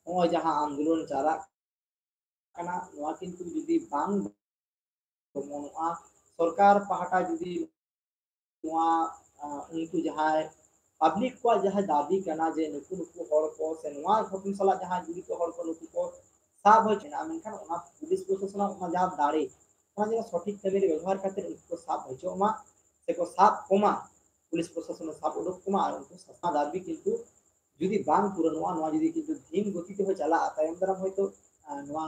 ᱱᱚᱜᱼᱚᱭ ᱡᱟᱦᱟᱸ ᱟᱱᱫᱳᱞᱚᱱ ᱪᱟᱞᱟᱜ ᱠᱟᱱᱟ, ᱱᱚᱣᱟ ᱠᱤᱱᱛᱩ ᱡᱩᱫᱤ ᱵᱟᱝ ᱫᱚᱢᱚᱱᱚᱜᱼᱟ, ᱥᱚᱨᱠᱟᱨ ᱯᱟᱦᱴᱟ ᱡᱩᱫᱤ ᱱᱚᱣᱟ ᱩᱱᱠᱩ ᱡᱟᱦᱟᱸᱭ ᱯᱟᱵᱽᱞᱤᱠ ᱠᱚᱣᱟᱜ ᱡᱟᱦᱟᱸ ᱫᱟᱹᱵᱤ ᱠᱟᱱᱟ ᱡᱮ ᱱᱩᱠᱩ ᱱᱩᱠᱩ ᱦᱚᱲ ᱠᱚ ᱥᱮ ᱱᱚᱣᱟ ᱜᱷᱚᱴᱚᱱ ᱥᱟᱞᱟᱜ ᱡᱟᱦᱟᱸᱭ ᱡᱚᱲᱤᱛ ᱦᱚᱲ ᱠᱚ, ᱱᱩᱠᱩ ᱠᱚ ᱥᱟᱵ ᱦᱚᱪᱚ ᱢᱮᱱᱟᱜᱼᱟ, ᱢᱮᱱᱠᱷᱟᱱ ᱚᱱᱟ ᱯᱩᱞᱤᱥ ᱯᱨᱚᱥᱟᱥᱚᱱᱟᱜ ᱚᱱᱟ ᱡᱟᱦᱟᱸ ᱫᱟᱲᱮ, ᱚᱱᱟ ᱡᱮᱱᱚ ᱥᱚᱴᱷᱤᱠ ᱠᱟᱹᱢᱤ ᱨᱮ ᱵᱮᱵᱚᱦᱟᱨ ᱠᱟᱛᱮ ᱩᱱᱠᱩ ᱠᱚ ᱥᱟᱵ ᱦᱚᱪᱚᱜ ᱢᱟ, ᱥᱮᱠᱚ ᱥᱟᱵ ᱠᱚᱢᱟ, ᱯᱩᱞᱤᱥ ᱯᱨᱚᱥᱟᱥᱚᱱ ᱥᱟᱵ ᱩᱰᱩᱠ ᱠᱚᱢᱟ ᱟᱨ ᱩᱱᱠᱩ ᱥᱟᱥᱟ ᱫᱟᱹᱵᱤ ᱠᱤᱱᱛᱩ ᱡᱩᱫᱤ ᱵᱟᱝ ᱯᱩᱨᱟᱹᱱᱚᱜᱼᱟ, ᱱᱚᱣᱟ ᱡᱩᱫᱤ ᱠᱤᱱᱛᱩ ᱫᱷᱤᱢ ᱜᱚᱛᱤ ᱛᱮᱦᱚᱸ ᱪᱟᱞᱟᱜᱼᱟ, ᱛᱟᱭᱚᱢ ᱫᱟᱨᱟᱢ ᱦᱚᱭᱛᱳ, ᱟᱸ, ᱱᱚᱣᱟ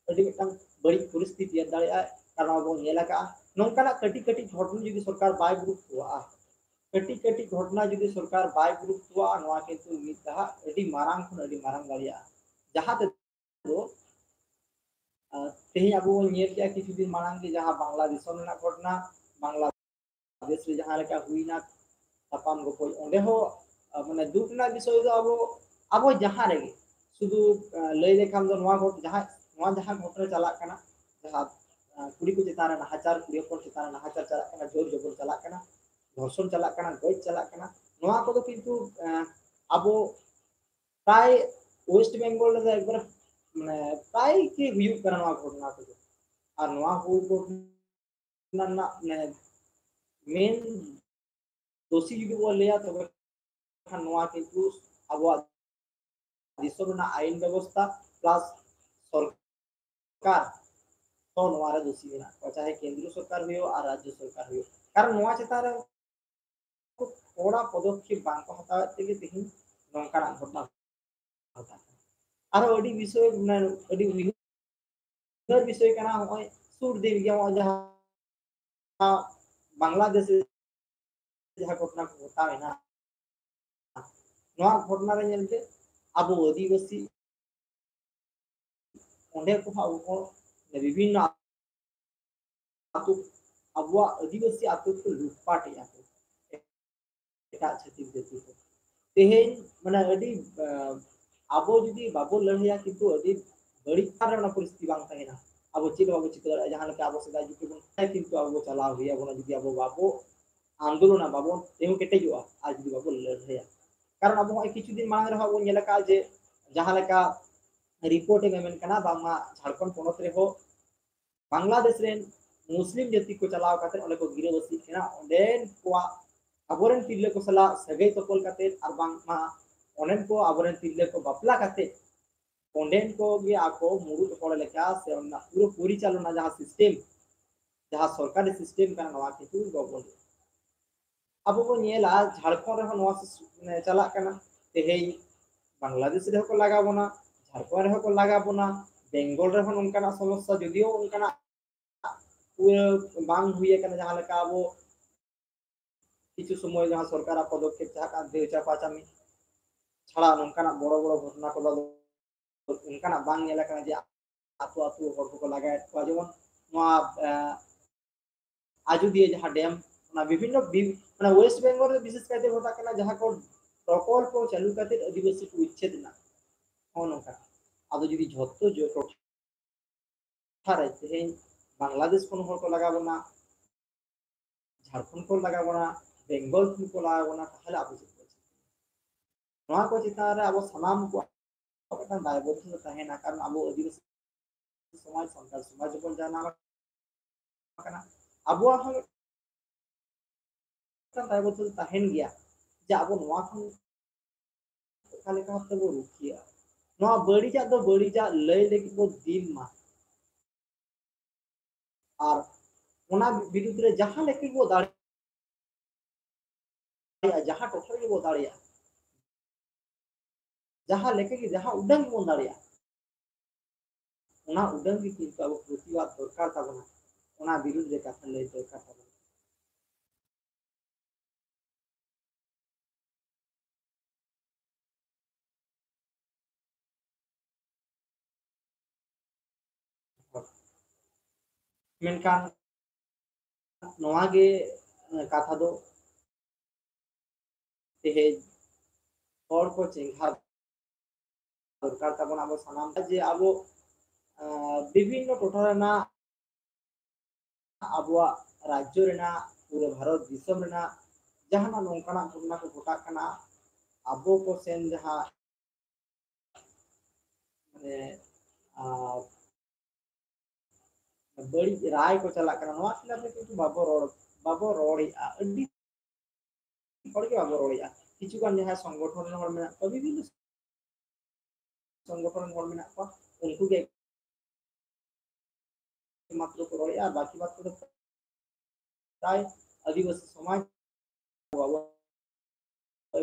ᱟᱹᱰᱤ ᱢᱤᱫᱴᱟᱝ ᱵᱟᱹᱲᱤᱡ ᱯᱚᱨᱤᱥᱛᱷᱤᱛᱤ ᱛᱮᱭᱟᱨ ᱫᱟᱲᱮᱭᱟᱜᱼᱟ᱾ ᱠᱟᱨᱚᱱ ᱟᱵᱚ ᱵᱚᱱ ᱧᱮᱞ ᱟᱠᱟᱫᱼᱟ, ᱱᱚᱝᱠᱟᱱᱟᱜ ᱠᱟᱹᱴᱤᱡ ᱠᱟᱹᱴᱤᱡ ᱜᱷᱚᱴᱚᱱᱟ ᱡᱩᱫᱤ ᱥᱚᱨᱠᱟᱨ ᱵᱟᱭ ᱜᱩᱨᱩᱛᱛᱚᱣᱟᱜᱼᱟ, ᱠᱟᱹᱴᱤᱡ ᱠᱟᱹᱴᱤᱡ ᱜᱷᱚᱴᱚᱱᱟ ᱡᱩᱫᱤ ᱥᱚᱨᱠᱟᱨ ᱵᱟᱭ ᱜᱩᱨᱩᱛᱛᱚᱣᱟᱜᱼᱟ, ᱱᱚᱣᱟ ᱠᱤᱱᱛᱩ ᱢᱤᱫ ᱰᱟᱦᱟᱜ ᱟᱹᱰᱤ ᱢᱟᱨᱟᱝ ᱠᱷᱚᱱ ᱟᱹᱰᱤ ᱢᱟᱨᱟᱝ ᱫᱟᱲᱮᱭᱟᱜᱼᱟ, ᱡᱟᱦᱟᱸ ᱛᱮᱫᱚ, ᱟᱸ, ᱛᱮᱦᱮᱧ ᱟᱵᱚ ᱵᱚᱱ ᱧᱮᱞ ᱠᱮᱜᱼᱟ ᱠᱤᱪᱷᱩ ᱫᱤᱱ ᱢᱟᱲᱟᱝ ᱜᱮ ᱡᱟᱦᱟᱸ ᱵᱟᱝᱞᱟ ᱫᱤᱥᱚᱢ ᱨᱮᱱᱟᱜ ᱜᱷᱚᱴᱚᱱᱟ, ᱵᱟᱝᱞᱟ ᱫᱮᱥ ᱨᱮ ᱡᱟᱦᱟᱸ ᱞᱮᱠᱟ ᱦᱩᱭᱱᱟ ᱛᱟᱯᱟᱢ ᱜᱚᱯᱚᱡ, ᱚᱸᱰᱮ ᱦᱚᱸ, ᱟᱸ, ᱢᱟᱱᱮ ᱫᱩᱠ ᱨᱮᱱᱟᱜ ᱵᱤᱥᱚᱭ ᱫᱚ ᱟᱵᱚ, ᱟᱵᱚ ᱡᱟᱦᱟᱸ ᱨᱮᱜᱮ ᱥᱩᱫᱷᱩ, ᱟᱸ, ᱞᱟᱹᱭ ᱞᱮᱠᱷᱟᱱ ᱫᱚ ᱱᱚᱣᱟ ᱜᱷᱚᱴ-, ᱡᱟᱦᱟᱸ, ᱱᱚᱣᱟ ᱡᱟᱦᱟᱸ ᱜᱷᱚᱴᱚᱱᱟ ᱪᱟᱞᱟᱜ ᱠᱟᱱᱟ, ᱡᱟᱦᱟᱸ, ᱟᱸ, ᱠᱩᱲᱤ ᱠᱚ ᱪᱮᱛᱟᱱ ᱨᱮ ᱱᱟᱦᱟᱪᱟᱨ, ᱠᱩᱲᱤ ᱦᱚᱯᱚᱱ ᱪᱮᱛᱟᱱ ᱨᱮ ᱱᱟᱦᱟᱪᱟᱨ ᱪᱟᱞᱟᱜ ᱠᱟᱱᱟ, ᱡᱳᱨ ᱡᱚᱵᱚᱨ ᱪᱟᱞᱟᱜ ᱠᱟᱱᱟ, ᱫᱷᱚᱨᱥᱚᱱ ᱪᱟᱞᱟᱜ ᱠᱟᱱᱟ, ᱜᱚᱡ ᱪᱟᱞᱟᱜ ᱠᱟᱱᱟ, ᱱᱚᱣᱟ ᱠᱚᱫᱚ ᱠᱤᱱᱛᱩ, ᱟᱸ, ᱟᱵᱚ ᱯᱨᱟᱭ ᱳᱭᱮᱥᱴ ᱵᱮᱝᱜᱚᱞ ᱨᱮᱫᱚ ᱮᱠᱵᱟᱨ, ᱢᱟᱱᱮ, ᱯᱨᱟᱭ ᱜᱮ ᱦᱩᱭᱩᱜ ᱠᱟᱱᱟ ᱱᱚᱣᱟ ᱜᱷᱚᱴᱚᱱᱟ ᱠᱚᱫᱚ᱾ ᱟᱨ ᱱᱚᱣᱟ ᱦᱩᱭ ᱜᱷᱚᱴᱚᱱᱟ ᱨᱮᱱᱟᱜ, ᱢᱟᱱᱮ, ᱢᱮᱱ ᱫᱳᱥᱤ ᱡᱩᱫᱤ ᱵᱚᱱ ᱞᱟᱹᱭᱟ, ᱛᱚᱵᱮ ᱠᱷᱟᱱ ᱱᱚᱣᱟ ᱠᱤᱱᱛᱩ ᱟᱵᱚᱣᱟᱜ ᱫᱤᱥᱚᱢ ᱨᱮᱱᱟᱜ ᱟᱭᱤᱱ ᱵᱮᱵᱚᱥᱛᱷᱟ ᱯᱞᱟᱥ ᱥᱚᱨᱠᱟᱨ ᱦᱚᱸ ᱱᱚᱣᱟ ᱨᱮ ᱫᱳᱥᱤ ᱢᱮᱱᱟᱜ ᱠᱚᱣᱟ, ᱪᱟᱦᱮ ᱠᱮᱱᱫᱨᱚ ᱥᱚᱨᱠᱟᱨ ᱦᱩᱭᱩᱜ ᱟᱨ ᱨᱟᱡᱽᱡᱚ ᱥᱚᱨᱠᱟᱨ ᱦᱩᱭᱩᱜ, ᱠᱟᱨᱚᱱ ᱱᱚᱣᱟ ᱪᱮᱛᱟᱱ ᱨᱮ ᱠᱚᱲᱟ ᱯᱚᱫᱚᱠᱷᱮᱯ ᱵᱟᱝ ᱠᱚ ᱦᱟᱛᱟᱣᱮᱫ ᱛᱮᱜᱮ ᱛᱮᱦᱮᱧ ᱱᱚᱝᱠᱟᱱᱟᱜ ᱜᱷᱚᱴᱚᱱᱟ ᱜᱷᱚᱴᱟᱜ ᱠᱟᱱᱟ᱾ ᱟᱨᱦᱚᱸ ᱟᱹᱰᱤ ᱵᱤᱥᱚᱭ, ᱢᱟᱱᱮ, ᱟᱹᱰᱤ ᱩᱭᱦᱟᱹᱨ ᱵᱤᱥᱚᱭ ᱠᱟᱱᱟ, ᱱᱚᱜᱼᱚᱭ ᱥᱩᱨ ᱫᱤᱱ ᱜᱮ ᱱᱚᱜᱼᱚᱭ ᱡᱟᱦᱟᱸ ᱵᱟᱝᱞᱟᱫᱮᱥ ᱨᱮ ᱡᱟᱦᱟᱸ ᱜᱷᱚᱴᱚᱱᱟ ᱠᱚ ᱜᱷᱚᱴᱟᱣ ᱮᱱᱟ, ᱱᱚᱣᱟ ᱜᱷᱚᱴᱚᱱᱟ ᱨᱮ ᱧᱮᱞ ᱯᱮ, ᱟᱵᱚ ᱟᱹᱫᱤᱵᱟᱹᱥᱤ ᱚᱸᱰᱮ ᱠᱚᱦᱚᱸ ᱟᱵᱚ ᱠᱚ ᱵᱤᱵᱷᱤᱱᱱᱚ ᱟᱹᱛᱩ, ᱟᱵᱚᱣᱟᱜ ᱟᱹᱫᱤᱵᱟᱹᱥᱤ ᱟᱹᱛᱩ ᱠᱚ ᱞᱩᱴᱯᱟᱴ ᱮᱫᱟ ᱠᱚ ᱮᱴᱟᱜ ᱪᱷᱟᱹᱛᱤᱠ ᱡᱟᱹᱛᱤ ᱠᱚ᱾ ᱛᱮᱦᱮᱧ ᱢᱟᱱᱮ ᱟᱹᱰᱤ, ᱟᱸ, ᱟᱵᱚ ᱡᱩᱫᱤ ᱵᱟᱵᱚ ᱞᱟᱹᱲᱦᱟᱹᱭᱟ, ᱠᱤᱱᱛᱩ ᱟᱹᱰᱤ ᱵᱟᱹᱲᱤᱡ ᱛᱷᱟᱨ ᱨᱮ ᱚᱱᱟ ᱯᱚᱨᱤᱥᱛᱷᱤᱛᱤ ᱵᱟᱝ ᱛᱟᱦᱮᱱᱟ᱾ ᱟᱵᱚ ᱪᱮᱫ ᱦᱚᱸ ᱵᱟᱵᱚ ᱪᱤᱠᱟᱹ ᱫᱟᱲᱮᱭᱟᱜᱼᱟ, ᱡᱟᱦᱟᱸ ᱞᱮᱠᱟ ᱟᱵᱚ ᱥᱮᱫᱟᱭ ᱡᱩᱜᱽ ᱨᱮᱵᱚᱱ ᱛᱟᱦᱮᱸ, ᱠᱤᱱᱛᱩ ᱟᱵᱚ ᱪᱟᱞᱟᱣ ᱦᱩᱭ ᱟᱵᱚᱱᱟ ᱡᱩᱫᱤ ᱟᱵᱚ ᱵᱟᱵᱚ ᱟᱱᱫᱳᱞᱚᱱᱟ, ᱵᱟᱵᱚᱱ ᱛᱤᱸᱜᱩ ᱠᱮᱴᱮᱡᱚᱜᱼᱟ ᱟᱨ ᱡᱩᱫᱤ ᱵᱟᱵᱚᱱ ᱞᱟᱹᱲᱦᱟᱹᱭᱟ᱾ ᱠᱟᱨᱚᱱ ᱟᱵᱚ ᱱᱚᱜᱼᱚᱭ ᱠᱤᱪᱷᱩ ᱫᱤᱱ ᱢᱟᱲᱟᱝ ᱨᱮᱦᱚᱸ ᱵᱚᱱ ᱧᱮᱞ ᱟᱠᱟᱫᱼᱟ ᱡᱮ ᱡᱟᱦᱟᱸ ᱞᱮᱠᱟ ᱨᱤᱯᱳᱨᱴ ᱮ ᱢᱮᱢᱮᱱ ᱠᱟᱱᱟ, ᱵᱟᱝᱢᱟ ᱡᱷᱟᱲᱠᱷᱚᱸᱰ ᱯᱚᱱᱚᱛ ᱨᱮᱦᱚᱸ ᱵᱟᱝᱞᱟᱫᱮᱥ ᱨᱮᱱ ᱢᱩᱥᱞᱤᱢ ᱡᱟᱹᱛᱤ ᱠᱚ ᱪᱟᱞᱟᱣ ᱠᱟᱛᱮ ᱚᱸᱰᱮ ᱠᱚ ᱜᱤᱨᱟᱹᱵᱟᱹᱥᱤᱜ ᱠᱟᱱᱟ, ᱚᱸᱰᱮᱱ ᱠᱚᱣᱟᱜ, ᱟᱵᱚᱨᱮᱱ ᱛᱤᱨᱞᱟᱹ ᱠᱚ ᱥᱟᱞᱟᱜ ᱥᱟᱹᱜᱟᱹᱭ ᱛᱚᱯᱚᱞ ᱠᱟᱛᱮ ᱟᱨ ᱵᱟᱝᱢᱟ ᱚᱸᱰᱮᱱ ᱠᱚ ᱟᱵᱚᱨᱮᱱ ᱛᱤᱨᱞᱟᱹ ᱠᱚ ᱵᱟᱯᱞᱟ ᱠᱟᱛᱮ ᱠᱚ ᱜᱮ ᱟᱠᱚ ᱢᱩᱲᱩᱫ ᱦᱚᱲ ᱞᱮᱠᱟ ᱥᱮ ᱚᱱᱟ ᱯᱩᱨᱟᱹ ᱯᱚᱨᱤᱪᱟᱞᱚᱱᱟ ᱡᱟᱦᱟᱸ ᱥᱤᱥᱴᱮᱢ, ᱡᱟᱦᱟᱸ ᱥᱚᱨᱠᱟᱨᱤ ᱥᱤᱥᱴᱮᱢ ᱠᱟᱱᱟ, ᱱᱚᱣᱟ ᱠᱤᱱᱛᱩ ᱜᱚᱵᱚᱞ᱾ ᱟᱵᱚ ᱵᱚᱱ ᱧᱮᱞᱟ ᱡᱷᱟᱲᱠᱷᱚᱸᱰ ᱨᱮᱦᱚᱸ ᱱᱚᱣᱟ ᱥᱤᱥ-, ᱢᱟᱱᱮ ᱪᱟᱞᱟᱜ ᱠᱟᱱᱟ᱾ ᱛᱮᱦᱮᱧ ᱵᱟᱝᱞᱟᱫᱮᱥ ᱨᱮᱦᱚᱸ ᱠᱚ ᱞᱟᱜᱟ ᱵᱚᱱᱟ, ᱡᱷᱟᱲᱠᱷᱚᱸᱰ ᱨᱮᱦᱚᱸ ᱠᱚ ᱞᱟᱜᱟ ᱵᱚᱱᱟ, ᱵᱮᱝᱜᱚᱞ ᱨᱮᱦᱚᱸ ᱱᱚᱝᱠᱟᱱᱟᱜ ᱥᱚᱢᱚᱥᱥᱟ, ᱡᱩᱫᱤᱭᱳ ᱚᱱᱠᱟᱱᱟᱜ ᱯᱩᱨᱟᱹ ᱵᱟᱝ ᱦᱩᱭ ᱟᱠᱟᱱᱟ, ᱡᱟᱦᱟᱸ ᱞᱮᱠᱟ ᱟᱵᱚ ᱠᱤᱪᱷᱩ ᱥᱚᱢᱚᱭ ᱡᱟᱦᱟᱸ ᱥᱚᱨᱠᱟᱨᱟᱜ ᱯᱚᱫᱚᱠᱷᱮᱯ ᱪᱟᱞᱟᱜ ᱠᱟᱱ ᱫᱮᱣ ᱪᱟᱯᱟ ᱪᱟᱢᱤ ᱪᱷᱟᱲᱟ ᱱᱚᱝᱠᱟᱱᱟᱜ ᱵᱚᱲᱚ ᱵᱚᱲᱚ ᱜᱷᱚᱴᱚᱱᱟ ᱠᱚᱫᱚ ᱚᱱᱠᱟᱱᱟᱜ ᱵᱟᱝ ᱧᱮᱞ ᱟᱠᱟᱱᱟ ᱡᱮ ᱟᱹᱛᱩ ᱟᱹᱛᱩ ᱦᱚᱲ ᱠᱚᱠᱚ ᱞᱟᱜᱟᱭᱮᱫ ᱠᱚᱣᱟ᱾ ᱡᱮᱢᱚᱱ ᱱᱚᱣᱟ, ᱮ, ᱟᱡᱚᱫᱤᱭᱟᱹ ᱡᱟᱦᱟᱸ ᱰᱮᱢ, ᱚᱱᱟ ᱵᱤᱵᱷᱤᱱᱱᱚ ᱵᱤ-, ᱚᱱᱟ ᱳᱭᱮᱥᱴ ᱵᱮᱝᱜᱚᱞ ᱨᱮ ᱵᱤᱥᱮᱥ ᱠᱟᱭᱛᱮ ᱜᱷᱚᱴᱟᱜ ᱠᱟᱱᱟ, ᱡᱟᱦᱟᱸ ᱠᱚ ᱯᱨᱚᱠᱚᱞᱯᱚ ᱪᱟᱹᱞᱩ ᱠᱟᱛᱮ ᱟᱹᱫᱤᱵᱟᱹᱥᱤ ᱠᱚ ᱩᱪᱪᱷᱮᱫ ᱮᱱᱟ, ᱱᱚᱜᱼᱚ ᱱᱚᱝᱠᱟ᱾ ᱟᱫᱚ ᱡᱩᱫᱤ ᱡᱷᱚᱛᱚ ᱡᱚ-, ᱴᱚᱴᱷᱟ ᱨᱮ ᱛᱮᱦᱮᱧ ᱵᱟᱝᱞᱟᱫᱮᱥ ᱠᱷᱚᱱ ᱦᱚᱲ ᱠᱚ ᱞᱟᱜᱟᱣ ᱵᱚᱱᱟ, ᱡᱷᱟᱲᱠᱷᱚᱸᱰ ᱠᱷᱚᱱ ᱞᱟᱜᱟᱣ ᱵᱚᱱᱟ, ᱵᱮᱝᱜᱚᱞ ᱠᱷᱚᱱ ᱠᱚ ᱞᱟᱜᱟᱣ ᱵᱚᱱᱟ, ᱛᱟᱦᱚᱞᱮ ᱟᱵᱚ ᱪᱮᱫ ᱵᱚᱱ ᱪᱤᱠᱟᱹᱭᱟ? ᱱᱚᱣᱟ ᱠᱚ ᱪᱮᱛᱟᱱ ᱨᱮ ᱟᱵᱚ ᱥᱟᱱᱟᱢ ᱠᱚᱣᱟᱜ ᱢᱤᱫᱴᱟᱝ ᱫᱟᱭᱵᱚᱫᱽᱫᱷᱚ ᱛᱟᱦᱮᱱᱟ, ᱠᱟᱨᱚᱱ ᱟᱵᱚ ᱟᱹᱫᱤᱵᱟᱹᱥᱤ ᱥᱚᱢᱟᱡᱽ, ᱥᱟᱱᱛᱟᱲ ᱥᱚᱢᱟᱡᱽ ᱵᱚᱱ ᱡᱟᱱᱟᱢ ᱟᱠᱟᱱᱟ᱾ ᱟᱵᱚᱣᱟᱜ ᱦᱚᱸ ᱢᱤᱫᱴᱟᱝ ᱫᱟᱭᱵᱚᱫᱽᱫᱷᱚ ᱛᱟᱦᱮᱱ ᱜᱮᱭᱟ ᱡᱮ ᱟᱵᱚ ᱱᱚᱣᱟ ᱠᱷᱚᱱ ᱚᱠᱟ ᱞᱮᱠᱟ ᱵᱷᱟᱵ ᱛᱮᱵᱚ ᱨᱩᱠᱷᱤᱭᱟᱹᱜᱼᱟ᱾ ᱱᱚᱣᱟ ᱵᱟᱹᱲᱤᱡᱟᱜ ᱫᱚ ᱵᱟᱹᱲᱤᱡᱟᱜ ᱞᱟᱹᱭ ᱞᱟᱹᱜᱤᱫ ᱵᱚ ᱫᱤᱱ ᱢᱟ, ᱟᱨ ᱚᱱᱟ ᱵᱤᱨᱩᱫᱽ ᱨᱮ ᱡᱟᱦᱟᱸ ᱞᱮᱠᱟ ᱜᱮᱵᱚ ᱫᱟᱲᱮᱭᱟᱜᱼᱟ, ᱡᱟᱦᱟᱸ ᱴᱚᱴᱷᱟ ᱨᱮᱜᱮ ᱵᱚ ᱫᱟᱲᱮᱭᱟᱜᱼᱟ, ᱡᱟᱦᱟᱸ ᱞᱮᱠᱟ ᱜᱮ, ᱡᱟᱦᱟᱸ ᱩᱰᱟᱹᱝ ᱵᱚᱱ ᱫᱟᱲᱮᱭᱟᱜᱼᱟ, ᱚᱱᱟ ᱩᱰᱟᱹᱝ ᱜᱮ ᱠᱤᱱᱛᱩ ᱟᱵᱚ ᱯᱨᱚᱛᱤᱵᱟᱫ ᱫᱚᱨᱠᱟᱨ ᱛᱟᱵᱚᱱᱟ, ᱚᱱᱟ ᱵᱤᱨᱩᱫᱽ ᱨᱮ ᱠᱟᱛᱷᱟ ᱞᱟᱹᱭ ᱫᱚᱨᱠᱟᱨ ᱛᱟᱵᱚᱱᱟ᱾ ᱢᱮᱱᱠᱷᱟᱱ ᱱᱚᱣᱟ ᱜᱮ, ᱮ, ᱠᱟᱛᱷᱟ ᱫᱚ ᱛᱮᱦᱮᱧ ᱦᱚᱲ ᱠᱚ ᱪᱮᱸᱜᱷᱟᱣ ᱫᱚᱨᱠᱟᱨ ᱛᱟᱵᱚᱱ ᱟᱵᱚ ᱥᱟᱱᱟᱢ ᱡᱮ ᱟᱵᱚ, ᱮ, ᱵᱤᱵᱷᱤᱱᱱᱚ ᱴᱚᱴᱷᱟ ᱨᱮᱱᱟᱜ ᱟᱵᱚᱣᱟᱜ ᱨᱟᱡᱽᱡᱚ ᱨᱮᱱᱟᱜ, ᱯᱩᱨᱟᱹ ᱵᱷᱟᱨᱚᱛ ᱫᱤᱥᱚᱢ ᱨᱮᱱᱟᱜ ᱡᱟᱦᱟᱱᱟᱜ ᱱᱚᱝᱠᱟᱱᱟᱜ ᱜᱷᱚᱴᱚᱱᱟ ᱠᱚ ᱜᱷᱚᱴᱟᱜ ᱠᱟᱱᱟ, ᱟᱵᱚ ᱠᱚ ᱥᱮᱱ ᱡᱟᱦᱟᱸ, ᱢᱟᱱᱮ, ᱟᱨ ᱵᱟᱹᱲᱤᱡ ᱨᱟᱭ ᱠᱚ ᱪᱟᱞᱟᱜ ᱠᱟᱱᱟ, ᱱᱚᱣᱟ ᱠᱷᱤᱞᱟᱯ ᱨᱮ ᱠᱤᱱᱛᱩ ᱵᱟᱵᱚ ᱨᱚᱲ, ᱵᱟᱵᱚ ᱨᱚᱲᱮᱫᱼᱟ᱾ ᱟᱹᱰᱤ ᱦᱚᱲ ᱜᱮ ᱵᱟᱵᱚ ᱨᱚᱲᱮᱫᱼᱟ᱾ ᱠᱤᱪᱷᱩ ᱜᱟᱱ ᱡᱟᱦᱟᱸᱭ ᱥᱚᱝᱜᱚᱴᱷᱚᱱ ᱨᱮᱱ ᱦᱚᱲ ᱢᱮᱱᱟᱜ ᱠᱚᱣᱟ, ᱵᱤᱵᱷᱤᱱᱱᱚ ᱥᱚᱝᱜᱚᱴᱷᱚᱱ ᱨᱮᱱ ᱦᱚᱲ ᱢᱮᱱᱟᱜ ᱠᱚᱣᱟ, ᱩᱱᱠᱩ ᱜᱮ ᱮᱠᱢᱟᱛᱨᱚ ᱠᱚ ᱨᱚᱲᱮᱫᱼᱟ, ᱵᱟᱹᱠᱤ ᱵᱟᱫ ᱠᱚᱫᱚ ᱯᱨᱟᱭ ᱟᱹᱫᱤᱵᱟᱹᱥᱤ ᱥᱚᱢᱟᱡᱽ ᱟᱵᱚᱣᱟᱜ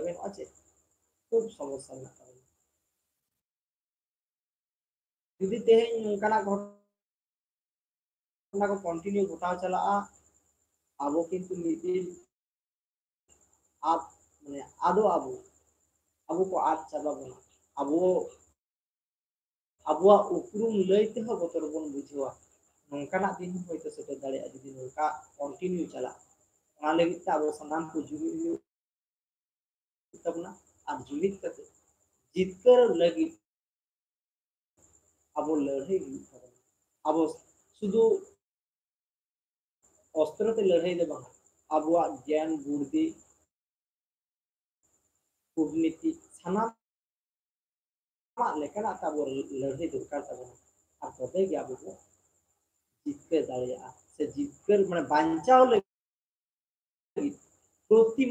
ᱢᱮᱱᱟᱜᱼᱟ᱾ ᱪᱮᱫ ᱠᱷᱩᱵ ᱥᱚᱢᱚᱥᱥᱟ ᱢᱮᱱᱟᱜ ᱛᱟᱵᱚᱱᱟ᱾ ᱡᱩᱫᱤ ᱛᱮᱦᱮᱧ ᱱᱚᱝᱠᱟᱱᱟᱜ ᱜᱷᱚᱴᱚᱱᱟ ᱠᱚ ᱠᱚᱱᱴᱤᱱᱤᱭᱩ ᱜᱷᱚᱴᱟᱣ ᱪᱟᱞᱟᱜᱼᱟ, ᱟᱵᱚ ᱠᱤᱱᱛᱩ ᱢᱤᱫ ᱫᱤᱱ ᱟᱫ, ᱢᱟᱱᱮ ᱟᱫᱚ ᱟᱵᱚ, ᱟᱵᱚ ᱠᱚ ᱟᱫ ᱪᱟᱵᱟ ᱵᱚᱱᱟ᱾ ᱟᱵᱚ, ᱟᱵᱚᱣᱟᱜ ᱩᱯᱨᱩᱢ ᱞᱟᱹᱭ ᱛᱮᱦᱚᱸ ᱵᱚᱛᱚᱨ ᱵᱚᱱ ᱵᱩᱡᱷᱟᱹᱣᱟ᱾ ᱱᱚᱝᱠᱟᱱᱟᱜ ᱫᱤᱱ ᱦᱚᱸ ᱦᱚᱭᱛᱳ ᱥᱮᱴᱮᱨ ᱫᱟᱲᱮᱭᱟᱜᱼᱟ, ᱡᱩᱫᱤ ᱱᱚᱝᱠᱟ ᱠᱚᱱᱴᱤᱱᱤᱭᱩ ᱪᱟᱞᱟᱜᱼᱟ᱾ ᱚᱱᱟ ᱞᱟᱹᱜᱤᱫ ᱛᱮ ᱟᱵᱚ ᱥᱟᱱᱟᱢ ᱠᱚ ᱡᱩᱢᱤᱫ ᱦᱩᱭᱩᱜ ᱛᱟᱵᱚᱱᱟ᱾ ᱟᱨ ᱡᱩᱢᱤᱫ ᱠᱟᱛᱮ ᱡᱤᱛᱠᱟᱹᱨ ᱞᱟᱹᱜᱤᱫ ᱟᱵᱚ ᱞᱟᱹᱲᱦᱟᱹᱭ ᱦᱩᱭᱩᱜ ᱛᱟᱵᱚᱱᱟ᱾ ᱟᱵᱚ ᱥᱩᱫᱷᱩ ᱚᱥᱛᱨᱚ ᱛᱮ ᱞᱟᱹᱲᱦᱟᱹᱭ ᱫᱚ ᱵᱟᱝ, ᱟᱵᱚᱣᱟᱜ ᱜᱮᱭᱟᱱ ᱵᱩᱫᱽᱫᱷᱤ, ᱠᱩᱴᱱᱤᱛᱤ, ᱥᱟᱱᱟᱢ ᱞᱮᱠᱟᱱᱟᱜ ᱛᱮ ᱟᱵᱚ ᱞᱟᱹᱲᱦᱟᱹᱭ ᱫᱚᱨᱠᱟᱨ ᱛᱟᱵᱚᱱᱟ᱾ ᱟᱨ ᱛᱚᱵᱮ ᱜᱮ ᱟᱵᱚ ᱵᱚ ᱡᱤᱛᱠᱟᱹᱨ ᱫᱟᱲᱮᱭᱟᱜᱼᱟ, ᱥᱮ ᱡᱤᱛᱠᱟᱹᱨ ᱢᱟᱱᱮ ᱵᱟᱧᱪᱟᱣ ᱞᱟᱹᱜᱤᱫ ᱯᱨᱚᱛᱤ